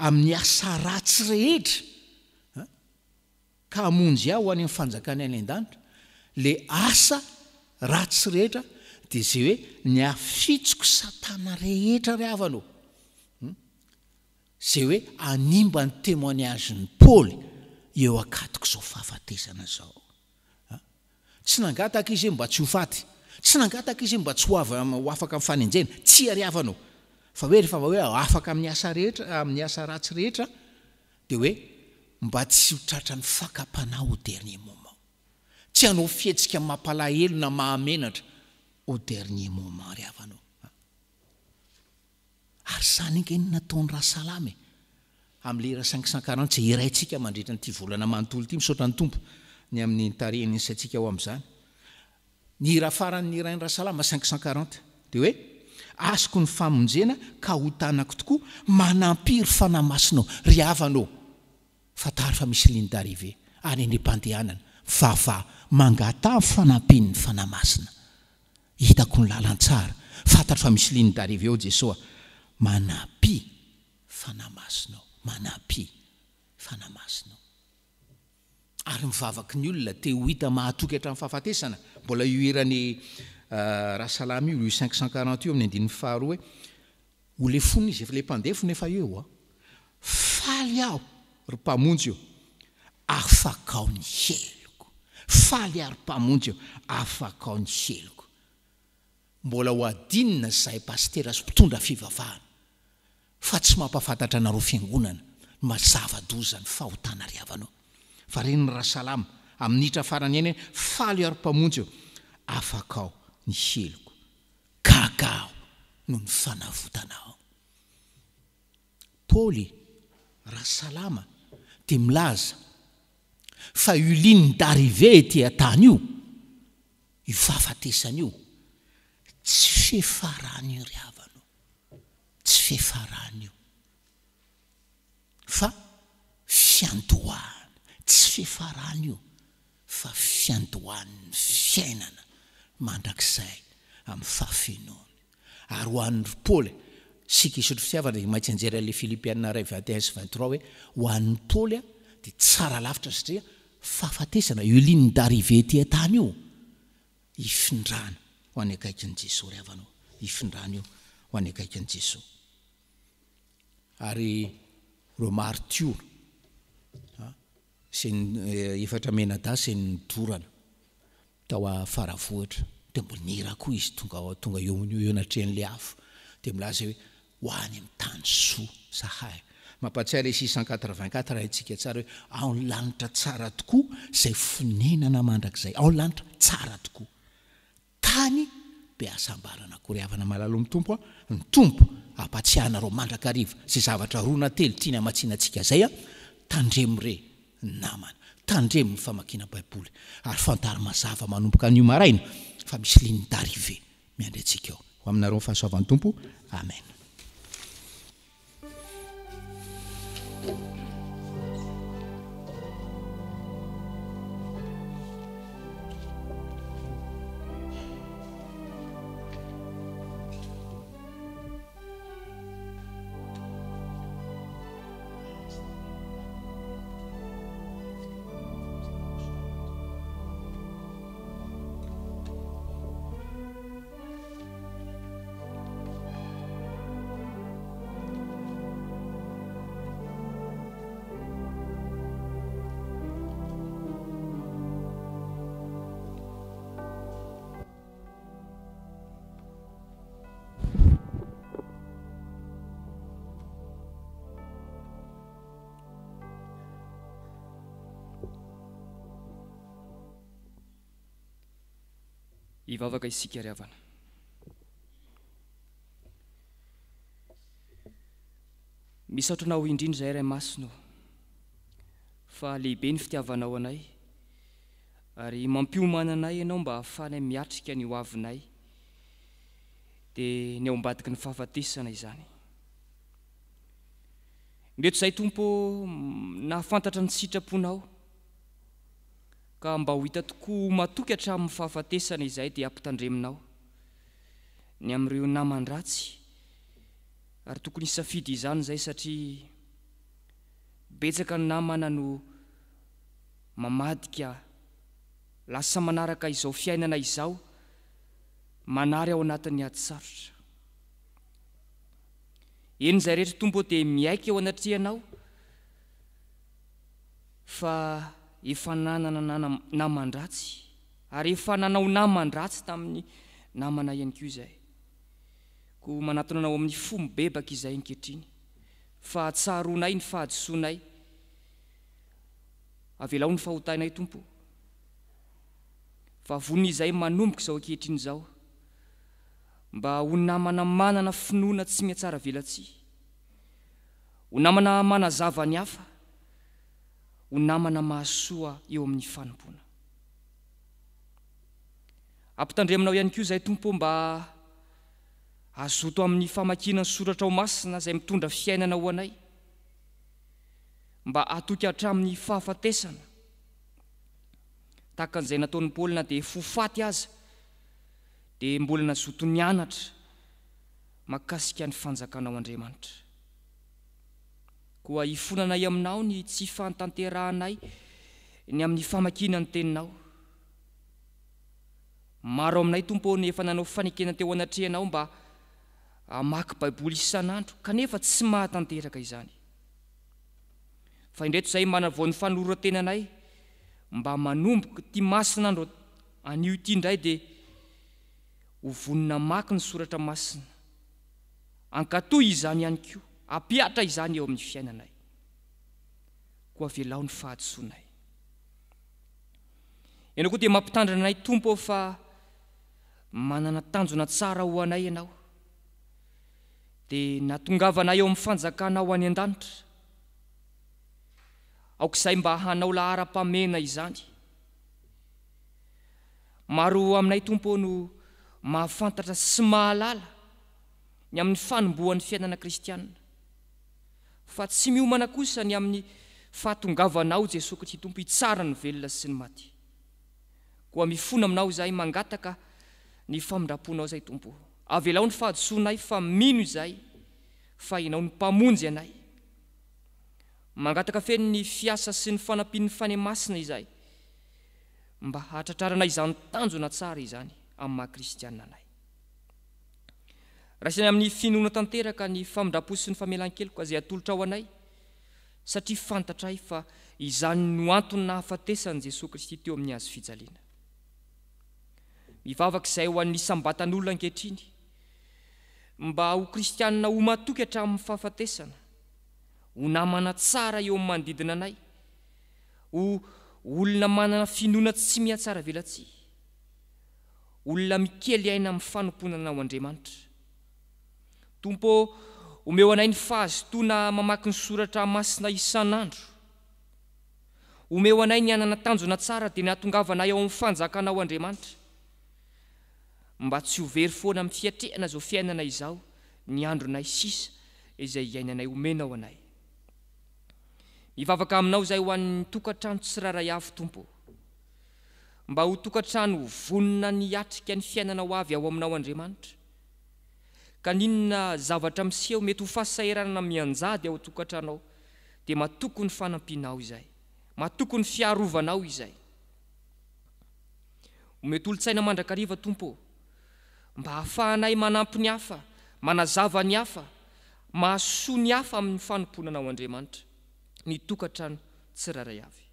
[SPEAKER 4] amin'ny asa ratsy rehetra, ka hamonjy ahy ho any amin'ny fanjakany any an-danitra, le asa ratsy rehetra dia izay hoe ny afitsoko satana rehetra ry havana o. Izay hoe hanimba ny témoignage-n'i Paoly eo ankatok'izao fahafatesana izao. Tsy nangataka izy hoe mba tsy ho faty. Tsy nangataka izy hoe mba tsy ho avy ho afaka amin'ny fanenjehana. Tsia ry havana ô! Fa hoe rehefa hoe afaka amin'ny asa rehetra, amin'ny asa ratsy rehetra, dia hoe mba tsy ho tratran'ny fakam-panahy au dernier moment. Tsy hanao fihetsika mampalahelo na mahamenatra au dernier moment ry havana ô! Ary izany ange no nataon'i Rasalama e! Amin'ny lera 540 izay hiraintsika mandritra an'ity volana manontolo ity, misaotra ny Tompo ny amin'ny nitarihany ny saintsika ho amin'izany. Ny hira farany nihirain'i Rasalama, 540, dia hoe, Azoko ny famonjena ka ho tanako tokoa, manampy ry Fanahy Masina ô, ry havana ô! Fantaro fa misy ligne d'arrivée any any am-pandehanana, mivavaha, mangataha ny fanampian'ny Fanahy Masina. Hitako ny lalantsara, fantatro fa misy ligne d'arrivée ao Jesoa, manampia Fanahy Masina ô, manampia Fanahy Masina ô. Ary ny vavaky ny olona te ho hita mahatoky hatramin'ny fahafatesana, mbola io hiran'i Rasalama io, io 540 io amin'ny andininy faharoa hoe, Ho lefonina izy, efa ilay mpandefona efa eo an. Faly aho ry Mpamonjy ô, afakao ny heloko. Faly aho ry Mpamonjy ô, afakao ny heloko. Mbola ho adinina izahay pasitera sy mpitondra fivavahana fa tsy mampahafantatra anareo fiangonana ny maha zava-doza ny fahotana ry havana ô. Fa reny Rasalama amin'ny hitra farany ainy hoe faly aho ry Mpamonjy ô, afakao ny heloko. Gaga aho noho ny fanavotana aho. Paoly, raha salama, dia milaza fa io ligne d'arrivée ety an-tany io, io fahafatesana io, tsy fiafarana io ry havana o, tsy fiafarana io, fa fiandohana, tsy fiafarana io fa fiandohan'ny fiainana mandrakizay amin'ny fahafenoany. Ary ho an'i ry Paoly, isika hisotro fitiavana dia maintsy anjery an'ilay Filipiana iray 21 sy 23 hoe ho an'i Paoly dia tsara lavitra satria fahafatesana, io ligne d'arrivée ety an-tany io, hifindrana ho any akaikin'i Jesoa ry havana ô, hifindrana io ho any akaikin'i Jesoa. Ary ireo martiora, izay efatra mianadahy izay nodorana tao Faravohitra dia mbola nihira koa izy tonga ao tonga eo eo anatrehan'ilay afo dia milaza hoe ho any amin'ny tany soa zahay. Mampahatsiahy ilay 684 haintsika tsara hoe ao ny lanitra tsara tokoa izay fonenana mandrakizay, ao ny lanitra tsara tokoa. Tany be hasambarana akory havana malala ny Tompo a, ny Tompo hampatsiahy anareo mandrakariva izay zavatra roa na telo tiany hamatsiana antsika izay a, tandremo re namana, tandremo ny famakiana baiboly ary fantaro mazava manomboka anio maraina fa misy ligne d'arrivée miandry antsika ao. Ho aminareo ny fahasoavan'ny Tompo, Amen.
[SPEAKER 1] Hivavaka isika ry havana. Misaotra Anao indrindra izahay Ray Masina ô, fa lehibe ny fitiavanao anay, ary mampiomana anay Ianao mba hahafahanay miatrika ny ho avinay, dia ny ao ambadiky ny fahafatesana izany. Indreto izahay Tompo ô, nahafantatra ny sitraponao, ka mba ho hita tokoa ho matoky hatramin'ny fahafatesana izahay dia ampitandreminao ny amin'ireo naman-dratsy ary tokony hisafidy izany izay satria betsaka ny namana no mamadika lasa manaraka izao fiainana izao manary ao anatin'ny ady sarotra. Eny izay rehetra Tompo ô dia miaiky eo anatrehanao fa efa nanana naman-dratsy ary efa nanao naman-dratsy tamin'ny namana ihany koa izahay. Koa manatona Anao amin'ny fo mibebaka izahay ankehitriny, fa tsaroanay ny fahadisoanay. Avelao ny fahotanay, Tompo ô. Fa vonona izahay manomboka izao ankehitriny izao, mba ho namana manana finoana tsy mihatsaravelatsihy, ho namana manazava ny hafa, ho namana mahasoa eo amin'ny fanompoana. Ampitandreminao ihany koa izahay Tompo ô mba hazoto amin'ny famakiana ny soratrao masina izay mitondra fiainana ho anay, mba hatoky hatramin'ny fahafatesana, tahaka an'izay nataon'i Paoly na dia fo faty aza dia mbola nazoto nianatra makasika ny fanjakanao Andriamanitra. Koa ifonanay aminao ny tsy fantanterahanay ny amin'ny famakiana ny teninao. Maro aminay, Tompo ô, no efa nanao fanekena teo anatrehanao mba hamaky Baiboly isan'andro, kanefa tsy mahatanteraka izany. Fa indreto izahay manavao ny fanoloran-tenanay mba manomboka ity masin'andro anio ity indray dia ho vonona hamaky ny Soratra Masina, hankatò izany ihany koa, hampihatra izany eo amin'ny fiainanay. Koa avelao ny fahadisoanay. Ianao koa dia mampitandrina anay Tompo ô fa manana tanjona tsara ho anay Ianao. Dia nahatongavanay ao amin'ny fanjakanao any an-danitra. Aoka izay mba hanao laharam-pahamehana izany. Maro aminay Tompo ô no mahafantatra sy mahalala ny amin'ny fanombohan'ny fiainana kristiana. Fa tsy miomana kosa ny amin'ny fahatongavanao Jesoa Kristy Tompo hitsara ny velona sy ny maty. Koa mifona aminao izahay mangataka ny famindramponao izay Tompo o. Avelao ny fahadisoanay fa mino izahay fa Ianao no Mpamonjy anay. Mangataka feno ny fiasa sy ny fanampian'ny Fanahy Masina izahay mba hahatratrarana izany tanjona tsara izany amin'ny maha kristiana anay. Raisina amin'ny finoana tanteraka ny famindram-po sy ny famelan-keloka izay atolotrao anay, satria fantatray fa izany no antony nahafatesan'i Jesoa Kristy teo amin'ny hazo fijaliana. Mivavaka izahay ho an'ny isam-batan'olona ankehitriny, mba ho kristianina ho matoky hatramin'ny fahafatesana, ho namana tsara eo amin'ny manodidina anay, ho olona manana finoana tsy mihatsaravelatsihy. Olona mikely aina amin'ny fanompoana Anao Andriamanitra. Tompo ô, omeo anay ny fahazotoana mamaky ny Soratra Masina isan'andro. Omeo anay ny hanana tanjona tsara dia ny hahatongavanay ao amin'ny Fanjakanao Andriamanitra. Mba tsy ho very foana amin'ny fiatrehana izao fiainana izao ny andronay sisa izay iainanay omenao anay. Mivavaka Aminao izahay ho an'ny tokantrano tsirairay avy Tompo ô. Mba ho tokantrano vonona ny hiatrika ny fiainana ho avy ao Aminao Andriamanitra. Ka n'inona zavatra miseho mety ho fahasahiranana mianjady ao an-tokantrano ao dia matoky ny fanampianao izahay. Matoky ny fiarovanao izahay. Omeo tolo-tsaina mandrakariva Tompo ô, mba hahafahanay manampy ny hafa, manazava ny hafa, mahasoa ny hafa amin'ny fanompoana Anao Andriamanitra, ny tokantrano tsirairay avy.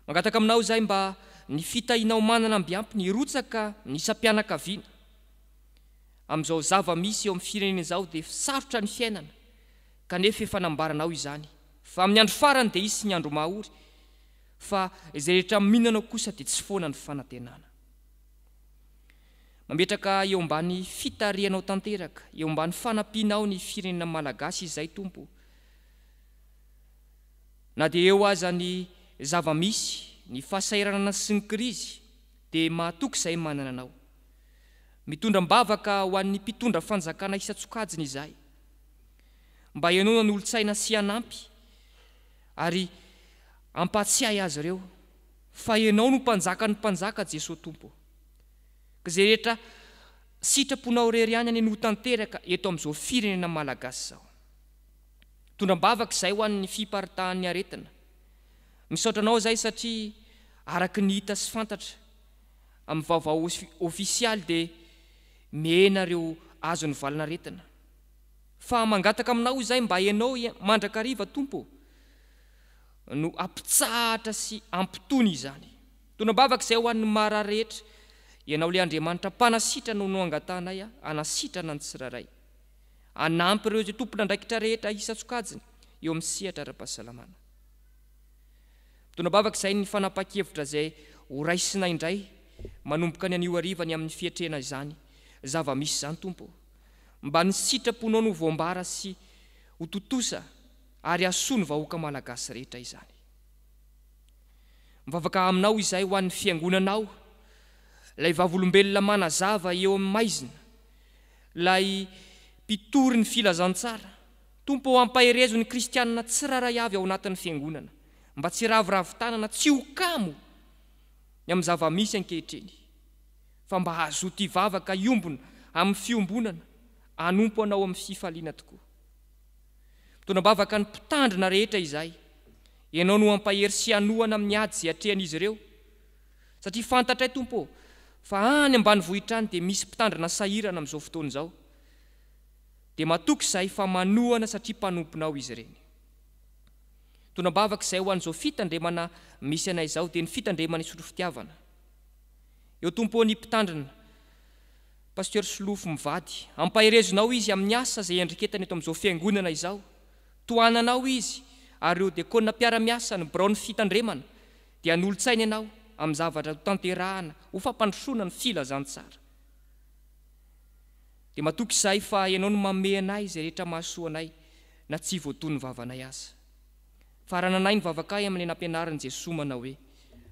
[SPEAKER 1] Mangataka aminao izahay mba ny fitahianao manana amby ampiny hirotsaka ny isam-pianakaviana. Amin'izao zava-misy eo amin'ny firenena izao dia sarotra ny fiainana kanefa efa nambaranao izany fa amin'ny andro farany dia hisy ny andro mahory fa izay rehetra mino anao kosa dia tsy foana ny fanantenana. Mametraka eo ambany fitarihanao tanteraka, eo ambany fanampianao ny firenena malagasy izahay Tompo. Na dia eo aza ny zava-misy, ny fahasahiranana sy ny krizy, dia mahatoky izahay manana Anao. Mitondra am-bavaka ho an'ny mpitondra fanjakana isan-tsokajiny izahay, mba henoina ny olon-tsaina sy hanampy ary hampahatsiahy azy ireo fa Ianao no Mpanjakan'ny mpanjaka Jesoa Tompo ô. Ka izay rehetra sitraponao irery ihany anie no ho tanteraka eto amin'izao firenena malagasy izao. Mitondra am-bavaka izahay ho an'ny fiparitahan'ny aretina. Misaotra anao izahay satria araka ny hita sy fantatra amin'ny vaovao ofisialy dia mihena ireo azon'ny valan'aretina. Fa mangataka aminao izahay mba ianao mandrakariva Tompo ô no hampitsahatra sy hampitony izany. Mitondra am-bavaka izahay ho an'ny marary rehetra Ianao ilay Andriamanitra mpanasitrana no angatahanay hanasitrana ny tsirairay. Hanampy ireo izay tompon'andraikitra rehetra isan-tsokajiny eo amin'ny sehatra ara-pahasalamana. Mitondra-bavaka izahay ny fanapahan-kevitra izay horaisina indray manomboka ny anio hariva ny amin'ny fiatrehana izany zava-misy izany Tompo ô. Mba ny sitraponao no voambara sy ho tontosa ary hahasoa ny vahoaka Malagasy rehetra izany. Mivavaka Aminao izahay ho an'ny Fiangonanao, ilay vavolombelona manazava eo amin'ny maizina, ilay mpitory ny filazantsara. Tompo ô, ampaherezo ny kristianina tsirairay avy ao anatin'ny Fiangonana, mba tsy hiraviravy tanana, tsy ho kamo ny amin'ny zava-misy ankehitriny, fa mba hazoto hivavaka hiombona amin'ny fiombonana, hanompo Anao amin'ny fifaliana tokoa. Mitondra am-bavaka ny mpitandrina rehetra izahay. Ianao no hampahery sy hanohana amin'ny ady izay atrehan'izy ireo. Satria fantatray, Tompo ô, fa any ambanivohitra any dia misy mpitandrina sahirana amin'izao fotoana izao. Dia matoky izahay fa manohana satria mpanomponao izy ireny. Mitondra am-bavaka izahay ho an'izao fitandremana misy anay izao, dia ny fitandremana isotro fitiavana. Eo Tompo ô ny mpitandrina. Pasteur Solofo mivady, ampaherezonao izy amin'ny asa izay iandriketany eto amin'izao fiangonana izao. Tohananao izy ary ireo dekona mpiara-miasa ny biraon'ny fitandremana dia hanolo-tsaina ianao amin'ny zavatra ho tanterahana ho fampandrosoana ny filazantsara. Dia matoky izahay fa ianao no mamehy anay izay rehetra mahasoa anay na tsy voaton'ny vavanay aza. Farananay ny vavakay amin'ilay nampianarin'i Jesoa manao hoe,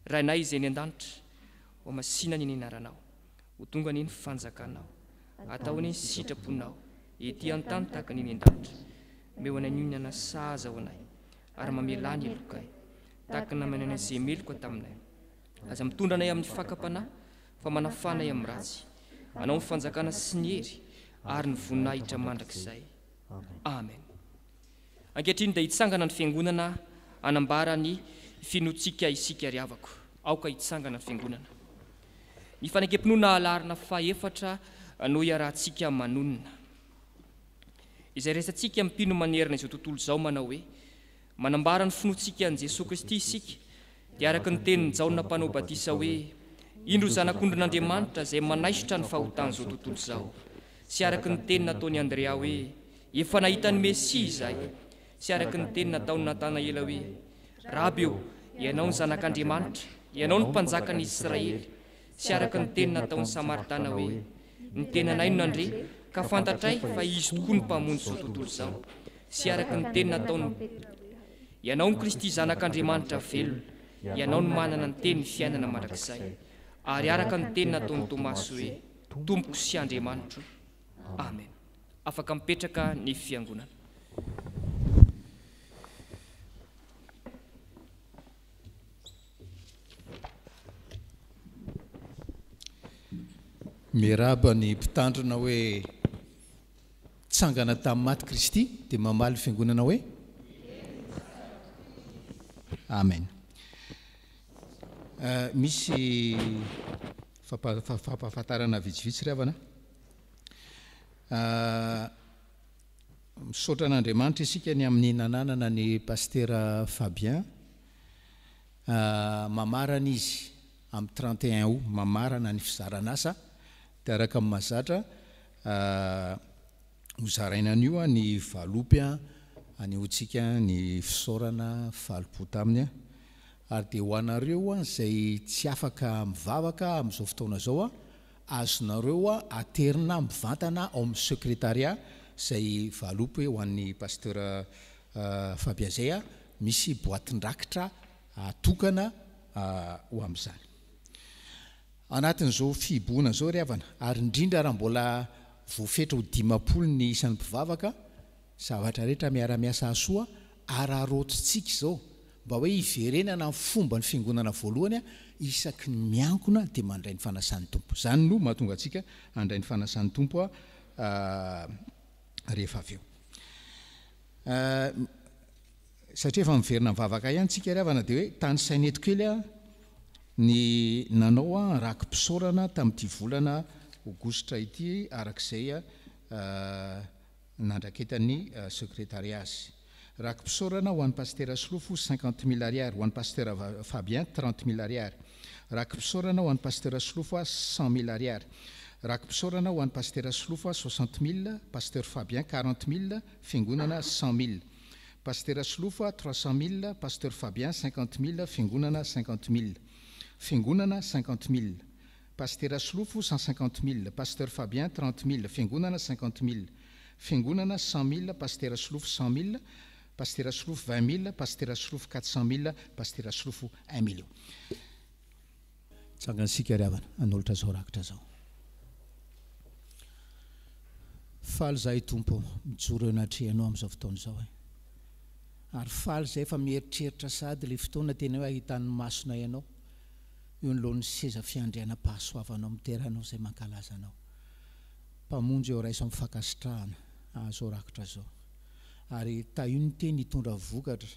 [SPEAKER 1] Rainay izay any an-danitra, hohamasina anie ny anaranao. Ho tonga anie ny fanjakanao. Atao anie ny sitraponao, ety an-tany tahaka ny eny an-danitra. Omeo anay ny onana sahaza ho anay, ary mamelà ny helokay, tahaka ny namelanay izay meloka taminay. Aza mitondra anay amin'ny fakam-panahy, fa manafà anay amin'ny ratsy. Anao ny fanjakana sy ny hery ary ny voninahitra mandrakizay. Amen. Ankehitriny dia hitsangana ny Fiangonana hanambara ny finoantsika isika ry havako. Aoka hitsangana ny Fiangonana. Ny fanekem-pinoana laharana fahefatra no iarahantsika manonona. Izay raisantsika mpino manerana izao tontolo izao manao hoe, Manambara ny finoantsika an'i Jesoa Kristy isika, dia araka ny tenin'i Jaona Mpanao Batisa hoe, Indro Zanak'ondrin'Andriamanitra izay manaisotra ny fahotan'izao tontolo izao. Sy araka ny teny nataon'i Andrea hoe, Efa nahita ny Mesia izahay, sy araka ny teny nataon'i Natanaela hoe, Raby ô, Ianao no Zanak'Andriamanitra, Ianao no Mpanjakan'i Israely, sy araka ny teny nataon'ny Samaritana hoe, Ny tenanay no nandre, ka fantatray fa Izy tokoa no Mpamonjy izao tontolo izao, sy araka ny teny nataon'i Ianao no Kristy Zanak'Andriamanitra velona, Ianao no manana ny tenin'ny fiainana mandrakizay, ary araka ny teny nataon'i Tomasy hoe, Tompoko sy Andriamanitro. Amen. Afaka mipetraka ny fiangonana.
[SPEAKER 4] Miarahaba ny mpitandrina hoe tsangana tamin'ny maty Kristy dia mamaly fiangonana hoe Amen. Eh, misy fampahafantarana vitsivitsy ry havana. Misaotra an'Andriamanitra isika ny amin'ny nananana ny Pasitera Fabien. Mamarana izy amin'ny 31 août, mamarana ny fizaran'asa dia araka ny mahazatra ho zaraina anio ny valopy anehoantsika ny fisaorana falim-po taminy ary dia ho anareo izay tsy afaka mivavaka amin'izao fotoana izao Azonareo aterina mivantana ao amin'ny secrétariat izay valopy ho an'ny Pasteur Fabien izay misy boatin-drakitra atokana ho amin'izany. Anatin'izao fihibohana izao ry havana, ary indrindra raha mbola voafetra ho 50 ny isan'ny mpivavaka, Zavatra rehetra miara-miasa hahasoa araraotintsika izao mba hoe hiverenana amin'ny fomban'ny fiangonana voalohany isaky ny miangona dia mandray ny fanasan'ny Tompo. Izany no mahatonga antsika handray ny fanasan'ny Tompo rehefa avy eo. Satria efa miverina mivavaka ihany tsika ry havana dia hoe tanisaina eto kely ny nanao raki-pisaorana tamin'ity volana aogositra ity araka izay nandraketan'ny sekretariat azy. Raki-pisaorana ho an'i Pasitera Solofo 50 mille ariary, ho an'i Pasitera Fabien 30 mille ariary. Raki-pisaorana ho an'i Pasitera Solofo 100 mille ariary. Raki-pisaorana ho an'i Pasitera Solofo 60 mille, Pasteur Fabien 40 mille, Fiangonana 100 mille. Pasitera Solofo 300 mille, Pasteur Fabien 50 mille, Fiangonana 50 mille. Fiangonana 50 mille. Pasitera Solofo 150 mille, Pasteur Fabien 30 mille, Fiangonana 50 mille. Fiangonana 100 mille, Pasitera Solofo 100 mille, Pasitera Solofo 20 mille, Pasitera Solofo 400 mille, Pasitera Solofo 1 million. Tsangansika ry havana hanolotra izao rakitra izao. Faly izahay Tompo mijoro eo anatrehanao amin'izao fotoana izao e. Ary faly izahay fa mieritreritra sahady ilay fotoana tena hoe ahitan'ny masonay anao eo anoloan'ny seza fiandrianam-pahasoavanao midera anao izay mankalaza anao. Mpamonjy eo raiso amin'ny fankasitrahana izao rakitra izao. Ary tahio ny teny hitondra vokatra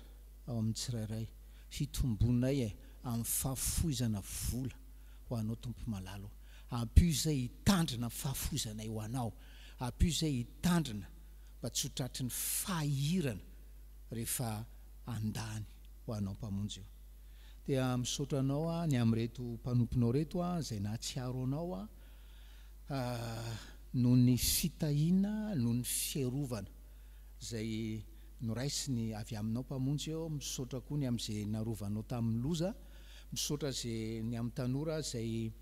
[SPEAKER 4] ao amin'ny tsirairay. Hitombonay e amin'ny fahafoizana vola ho anao Tompo malala o. Ampio izay hitandrina ny fahafoizanay ho anao. Ampio izay hitandrina mba tsy ho tratry ny fahahirana rehefa handany ho anao Mpamonjy o. Dia misaotra anao aho ny amin'ireto mpanomponao ireto aho izay nahatsiaro anao aho noho ny fitahiana, noho ny fiarovana izay noraisiny avy aminao Mpamonjy ô, misaotra koa ny amin'izay narovanao tamin'ny loza, misaotra izay ny amin'ny tanora izay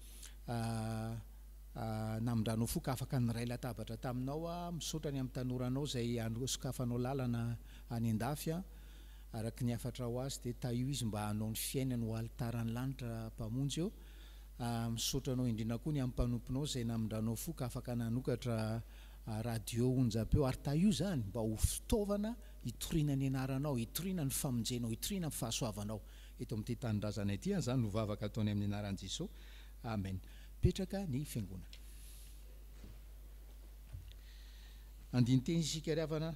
[SPEAKER 4] namindranao fo ka afaka niray latabatra taminao aho, misaotra ny amin'ny tanoranao izay sokafanao lalana any an-dafy aho, araka ny hafatra ho azy dia tahio izy mba hanao ny fiainany ho alitaran'ny lanitra Mpamonjy ô, misaotra anao indrindra koa ny amin'ny mpanomponao izay namindranao fo ka afaka nanokatra radio onjam-peo ary tahio izany mba ho fitaovana hitoriana ny anaranao, hitoriana ny famonjenao, hitoriana ny fahasoavanao eto amin'ity tanindrazana ity an, izany no vavaka ataony amin'ny anaran'i Jesoa, Amen. Mipetraka ny fiangonana. Andinin-teny isika ry havana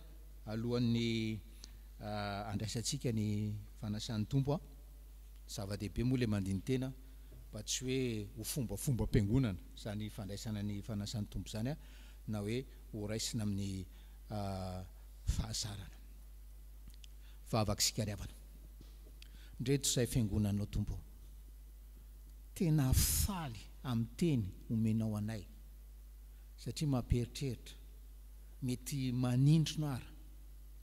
[SPEAKER 4] alohan'ny handraisantsika ny fanasan'ny Tompo an. Zava-dehibe moa ilay mandinin-tena mba tsy hoe ho fombafombam-piangonana izany fandraisana ny fanasan'ny Tompo izany na hoe ho raisina amin'ny fahazarana. Vavaka isika ry havana. Ndreto izay fiangonanao Tompo ô. Tena faly amin'ny teny omenao anay satria mampieritreritra, mety manindrona ara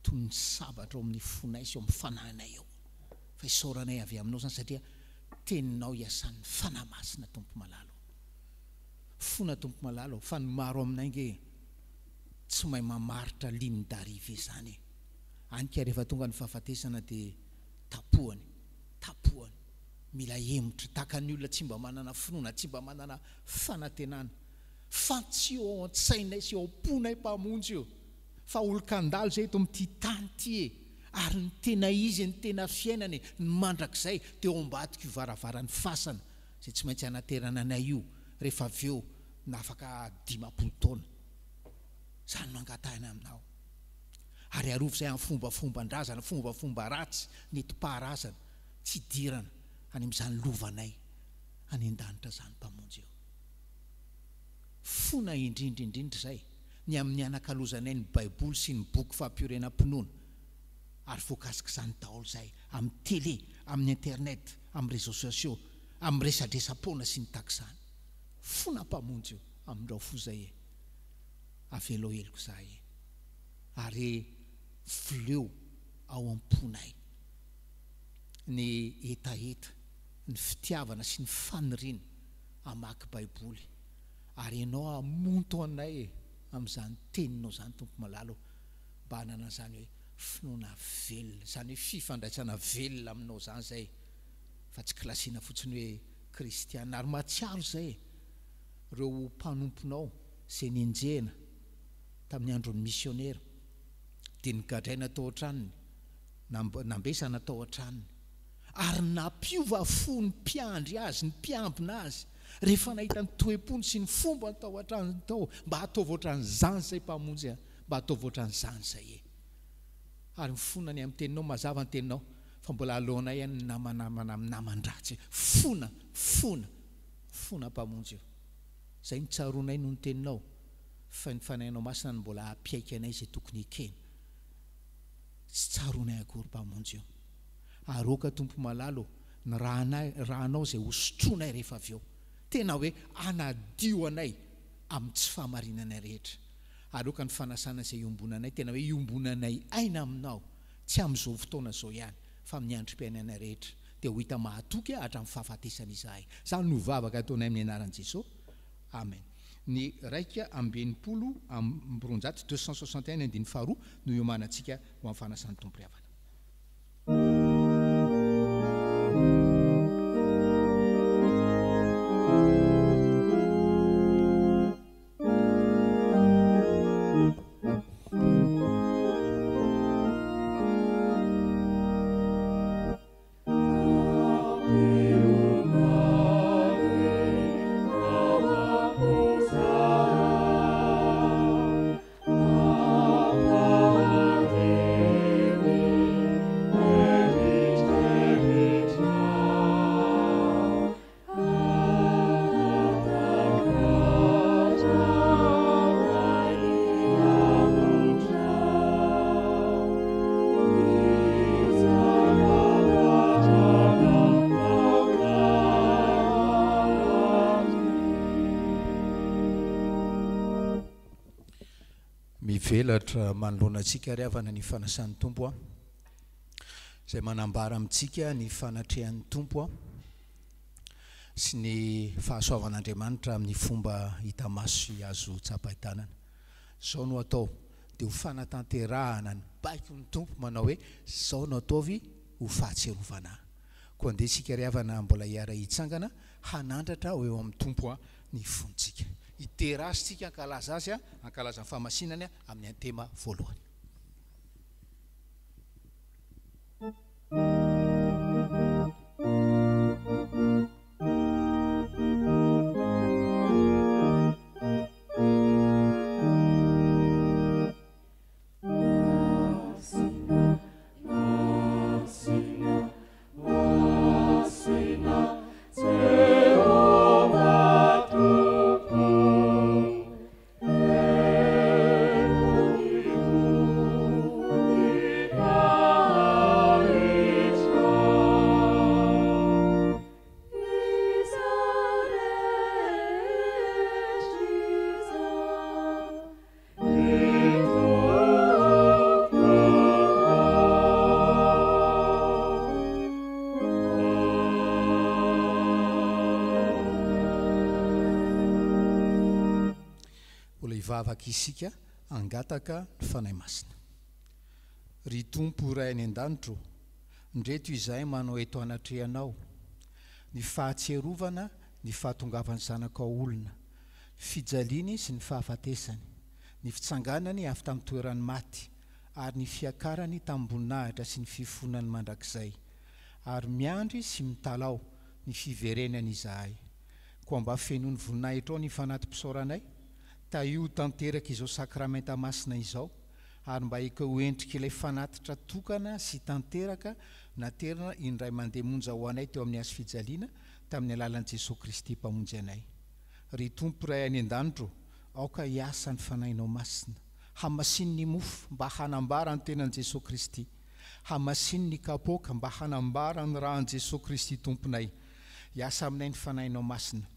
[SPEAKER 4] toy ny sabatra ao amin'ny fonay sy ao amin'ny fanahinay ao. Fa isaoranay avy aminao izany satria teninao iasan'ny Fanahy Masina Tompo malala ô. Fona Tompo malala ô, fa ny maro aminay nge tsy mahay mamaritra ligne d'arrivée zany e. Any ka rehefa tonga ny fahafatesana dia tapohany, tapohany. Mila hemotra, tahaka ny olona tsy mba manana finoana, tsy mba manana fanantenana. Fa tsy eo an-tsainay sy eo am-ponay Mpamonjy io, fa olon-kandalo izay eto amin'ity tany ity e. Ary ny tena izy, ny tena fiainana e, ny mandrakizay dia ao ambadik'io varavaran'ny fasana izay tsy maintsy hanaterana anay io rehefa avy eo na afaka 50 taona. Izany no angatahina aminao. Ary arovy izay amin'ny fombafomban-drazana, fombafomba ratsy nentim-paharazana tsy hidirana any amin'izany lovanay any an-danitra izany Mpamonjy io. Fona indrindra indrindra izay ny amin'ny hanakalozanay ny Baiboly sy ny boky fampiorenam-pinoana ary voakasik'izany daholo izay amin'ny télé, amin'ny internet, amin'ny réseaux sociaux, amin'ny resadresa-poana sy ny tahaka izany. Fona Mpamonjy io, amindrao fo izay e. Avelao heloka izahay e. Ary voleo ao am-ponay ny hetaheta, ny fitiavana sy ny faniriana hamaky Baiboly. Ary Ianao hamonto anay e amin'izany Teninao izany Tompo malala o, mba hanana an'izany hoe finoana velona, izany hoe fifandraisana velona aminao izany izay fa tsy kilasiana fotsiny hoe kristiana. Ary mahatsiaro izay e, ireo mpanomponao izay nenjehina tamin'ny andron'ny misionera, dia nogadraina tao an-tranony, nambesana tao an-tranony. Ary nampiova fo ny mpiandry azy, ny mpiambina azy, rehefa nahita ny toe-pony sy ny fombany tao an-tranony tao, mba ataovy ohatran'izany izay Mpamonjy a, mba ataovy ohatran'izany izay e. Ary mifona ny amin'ny teninao, mazava ny teninao, fa mbola aleonay any ny namanamana amin'ny naman-dratsy. Fona, fona, fona Mpamonjy o. Izay no tsaroanay noho ny teninao, fa ny Fanahinao Masina no mbola hampiaiky anay izay tokony hekena. Tsy tsaroanay akory Mpamonjy o. Ary aoka Tompo malala ô, ny rànay, rànao izay ho sotroinay rehefa avy eo, tena hoe hanadio anay amin'ny tsy fahamarinanay rehetra. Ary aoka ny fanasana izay iombonanay, tena hoe iombonanay aina Aminao, tsy amin'izao fotoana izao ihany, fa amin'ny androm-piainanay rehetra, dia ho hita mahatoky hatramin'ny fahafatesana izahay. Izany no vavaka ataonay amin'ny anaran'i Jesosy. Amen. Ny 261, 261 andininy faharoa no iomanantsika ho amin'ny fanasan'ny Tompo ry havana. Mivelatra manoloana antsika ry havana ny fanasan'ny Tompo a, izay manambara amintsika ny fanatrehan'ny Tompo a. sy ny fahasoavan'Andriamanitra amin'ny fomba hita maso sy azo tsapain-tanana. Izao no atao dia ho fanatanterahana ny baikon'ny Tompo manao hoe, Izao no ataovy ho fahatsiarovana Ahy. Koa andeha isika ry havana mbola hiara-hitsangana hanandratra ho eo amin'ny Tompo ny fontsika. Hidera Azy isika, hankalaza Azy, hankalaza ny fahamasinany amin'ny antema voalohany. Mbola hivavaka isika hangataka ny Fanahy Masina. Ry Tompo Ray any an-danitra ô, ndreto izahay manao eto anatrehanao ny fahatsiarovana ny fahatongavan'ny Zanakao olona, ny fijaliany sy ny fahafatesany, ny fitsanganany avy tamin'ny toeran'ny maty, ary ny fiakarany tamim-boninahitra sy ny fifonany mandrakizay. Ary miandry sy mitalaho ny fiverenany izahay. Koa mba fenoy ny voninahitrao ny fanati-pisaoranay, tahio ho tanteraka izao sakramenta masina izao, ary mba ekeo ho endrik'ilay fanatitra tokana sy tanteraka naterina indray mandeha monja ho anay teo amin'ny hazofijaliana tamin'ny alalan'i Jesoa Kristy Mpamonjy anay. Ry Tompo Ray any an-danitra ô, aoka hiasa ny Fanahinao Masina. Hamasino ny mofo mba hanambara ny tenan'i Jesoa Kristy. Hamasino ny kapoaka mba hanambara ny ràn'i Jesoa Kristy Tomponay. Hiasa aminay ny Fanahinao Masina,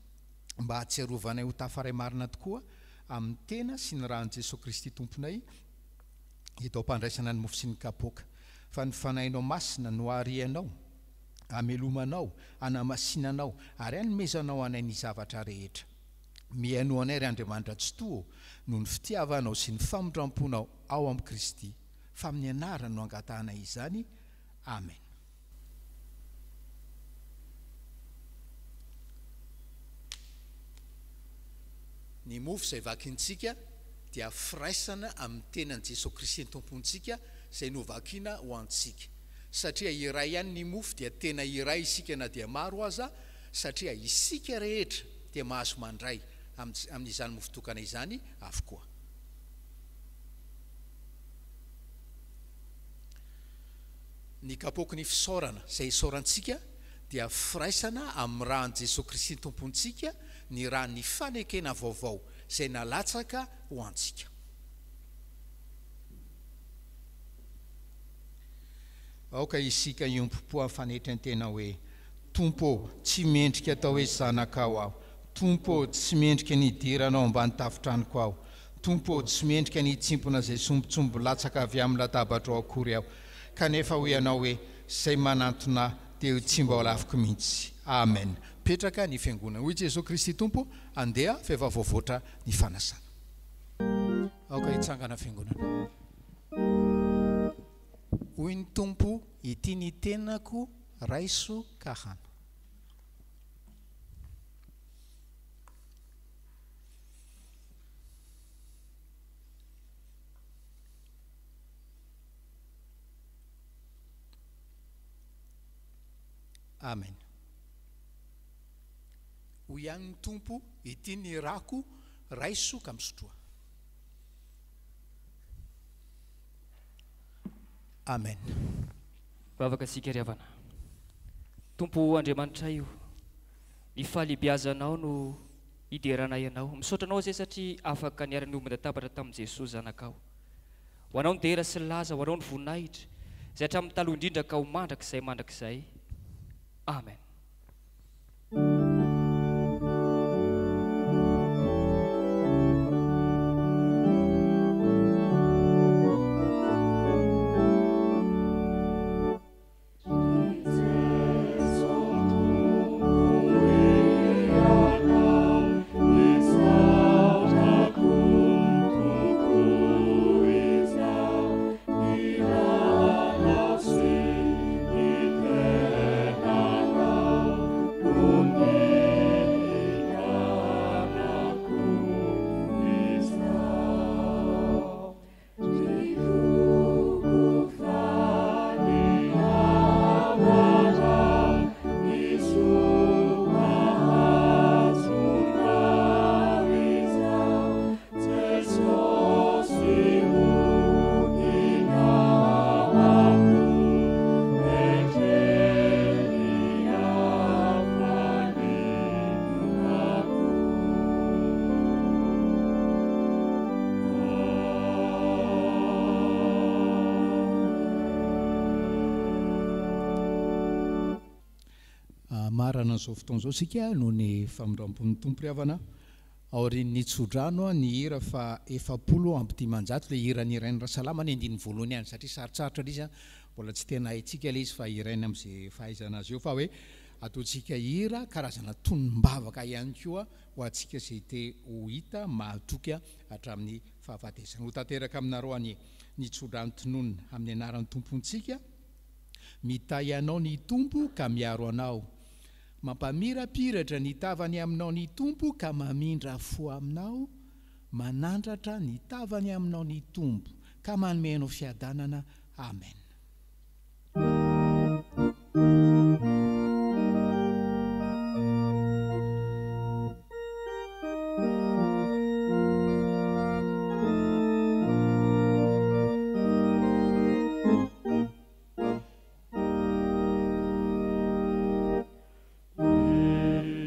[SPEAKER 4] mba hahatsiarovanay ho tafaray marina tokoa amin'ny tena sy ny ràn'i Jesoa Kristy Tomponay eto am-pandraisana ny mofo sy ny kapoaka. Fa ny Fanahinao Masina no harianao, hamelomanao, hanamasinanao, ary hanomezanao anay ny zavatra rehetra. Mihainoa anay, ry Andriamanitra Tsitoha ô, noho ny fitiavanao sy ny famindram-ponao ao amin'i Kristy, fa amin'ny anarany no angatahanay izany. Amen. Ny mofo izay vakintsika dia firaisana amin'ny tenan'i Jesoa Kristy Tompontsika izay novakina ho antsika. Satria iray ihany ny mofo dia tena iray isika na dia maro aza, satria isika rehetra dia mahazo mandray amin'izany mofo tokana izany avokoa. Ny kapoaky ny fisaorana izay isaorantsika dia firaisana amin'ny ràn'i Jesoa Kristy Tompontsika, ny ràn'ny fanekena vaovao izay nalatsaka ho antsika. Aoka isika hiombom-po amin'ny fanetren-tena hoe, Tompo ô, tsy mendrika atao hoe zanakao aho. Tompo ô, tsy mendrika ny hidiranao ambany tafon-tranoko aho. Tompo ô, tsy mendrika ny hitsimpona izay sombintsombiny latsaka avy amin'ny latabatrao akory aho. Kanefa hoy Ianao hoe, Izay manantona Ahy dia tsy mba ho laviko mihitsy. Amen. Mipetraka ny Fiangonana. Hoy Jesoa Kristy Tompo, Andeha fa efa voavoatra ny fanasana. Aoka hitsangana Fiangonana. Hoy ny Tompo, Ity ny tenako, raiso ka hano. Amen. Hoy ihany ny Tompo, Ity ny rako, raiso ka misotroa. Amen.
[SPEAKER 1] Vavaka isika ry havana. Tompo Andriamanitray o, ny fahalehibiazanao no hideranay Anao. Misaotra Anao izay satria afaka niara-niombon-databatra tamin'i Jesoa Zanakao. Ho Anao ny dera sy ny laza, ho Anao ny voninahitra, izay hatramin'ny taloha indrindra ka ho mandrakizay mandrakizay. Amen.
[SPEAKER 4] Hamarana an'izao fotoana izao isika noho ny famindram-pon'ny Tompo ry havana. Aorian'ny tsodrano ny hira faha 540 ilay hiran'i Irène Rasalama ny andininy voalohany ihany satria sarotsarotra ilay izy an, mbola tsy tena haintsika ilay izy fa hiraina amin'izay fahaizana azy eo fa hoe ataontsika hira karazana tonom-bavaka ihany koa ho antsika izay te ho hita mahatoky hatramin'ny fahafatesana. Ho tanteraka aminareo anie ny tsodrano tononina amin'ny anaran'ny Tompontsika. Mitahy anao ny Tompo ka miaro anao. Mampamirapiratra ny tavany aminao ny Tompo ka mamindra fo aminao, manandratra ny tavany aminao ny Tompo ka manome anao fiadanana. Amen.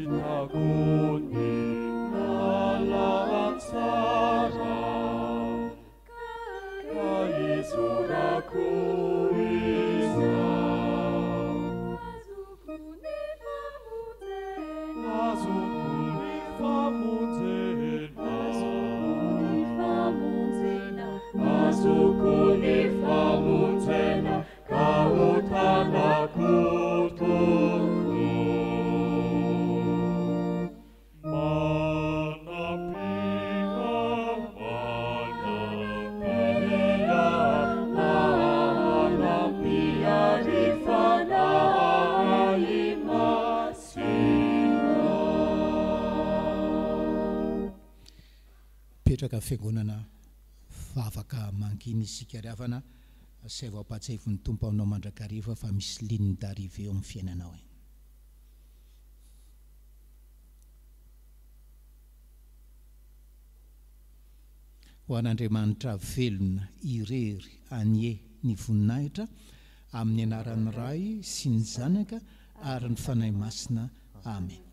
[SPEAKER 2] Hitako ny lalantsara ka izorako izao.
[SPEAKER 3] Azoko ny famonjena.
[SPEAKER 2] Azoko ny famonjena.
[SPEAKER 3] Azoko ny famonjena.
[SPEAKER 2] Azoko ny famonjena ka ho tanako tokoa. Manampia, manampia, manampia ry Fanahy Masina.
[SPEAKER 4] Mipetraka fiangonana vavaka mangina isika ry havana, asaivo ampahatsiahivin'ny Tompo aminao mandrakariva fa misy ligne d'arrivée eo amin'ny fiainanao e. Ho an'Andriamanitra velona irery anie ny voninahitra, amin'ny anaran'ny Ray sy ny Zanaka ary ny Fanahy Masina. Amena.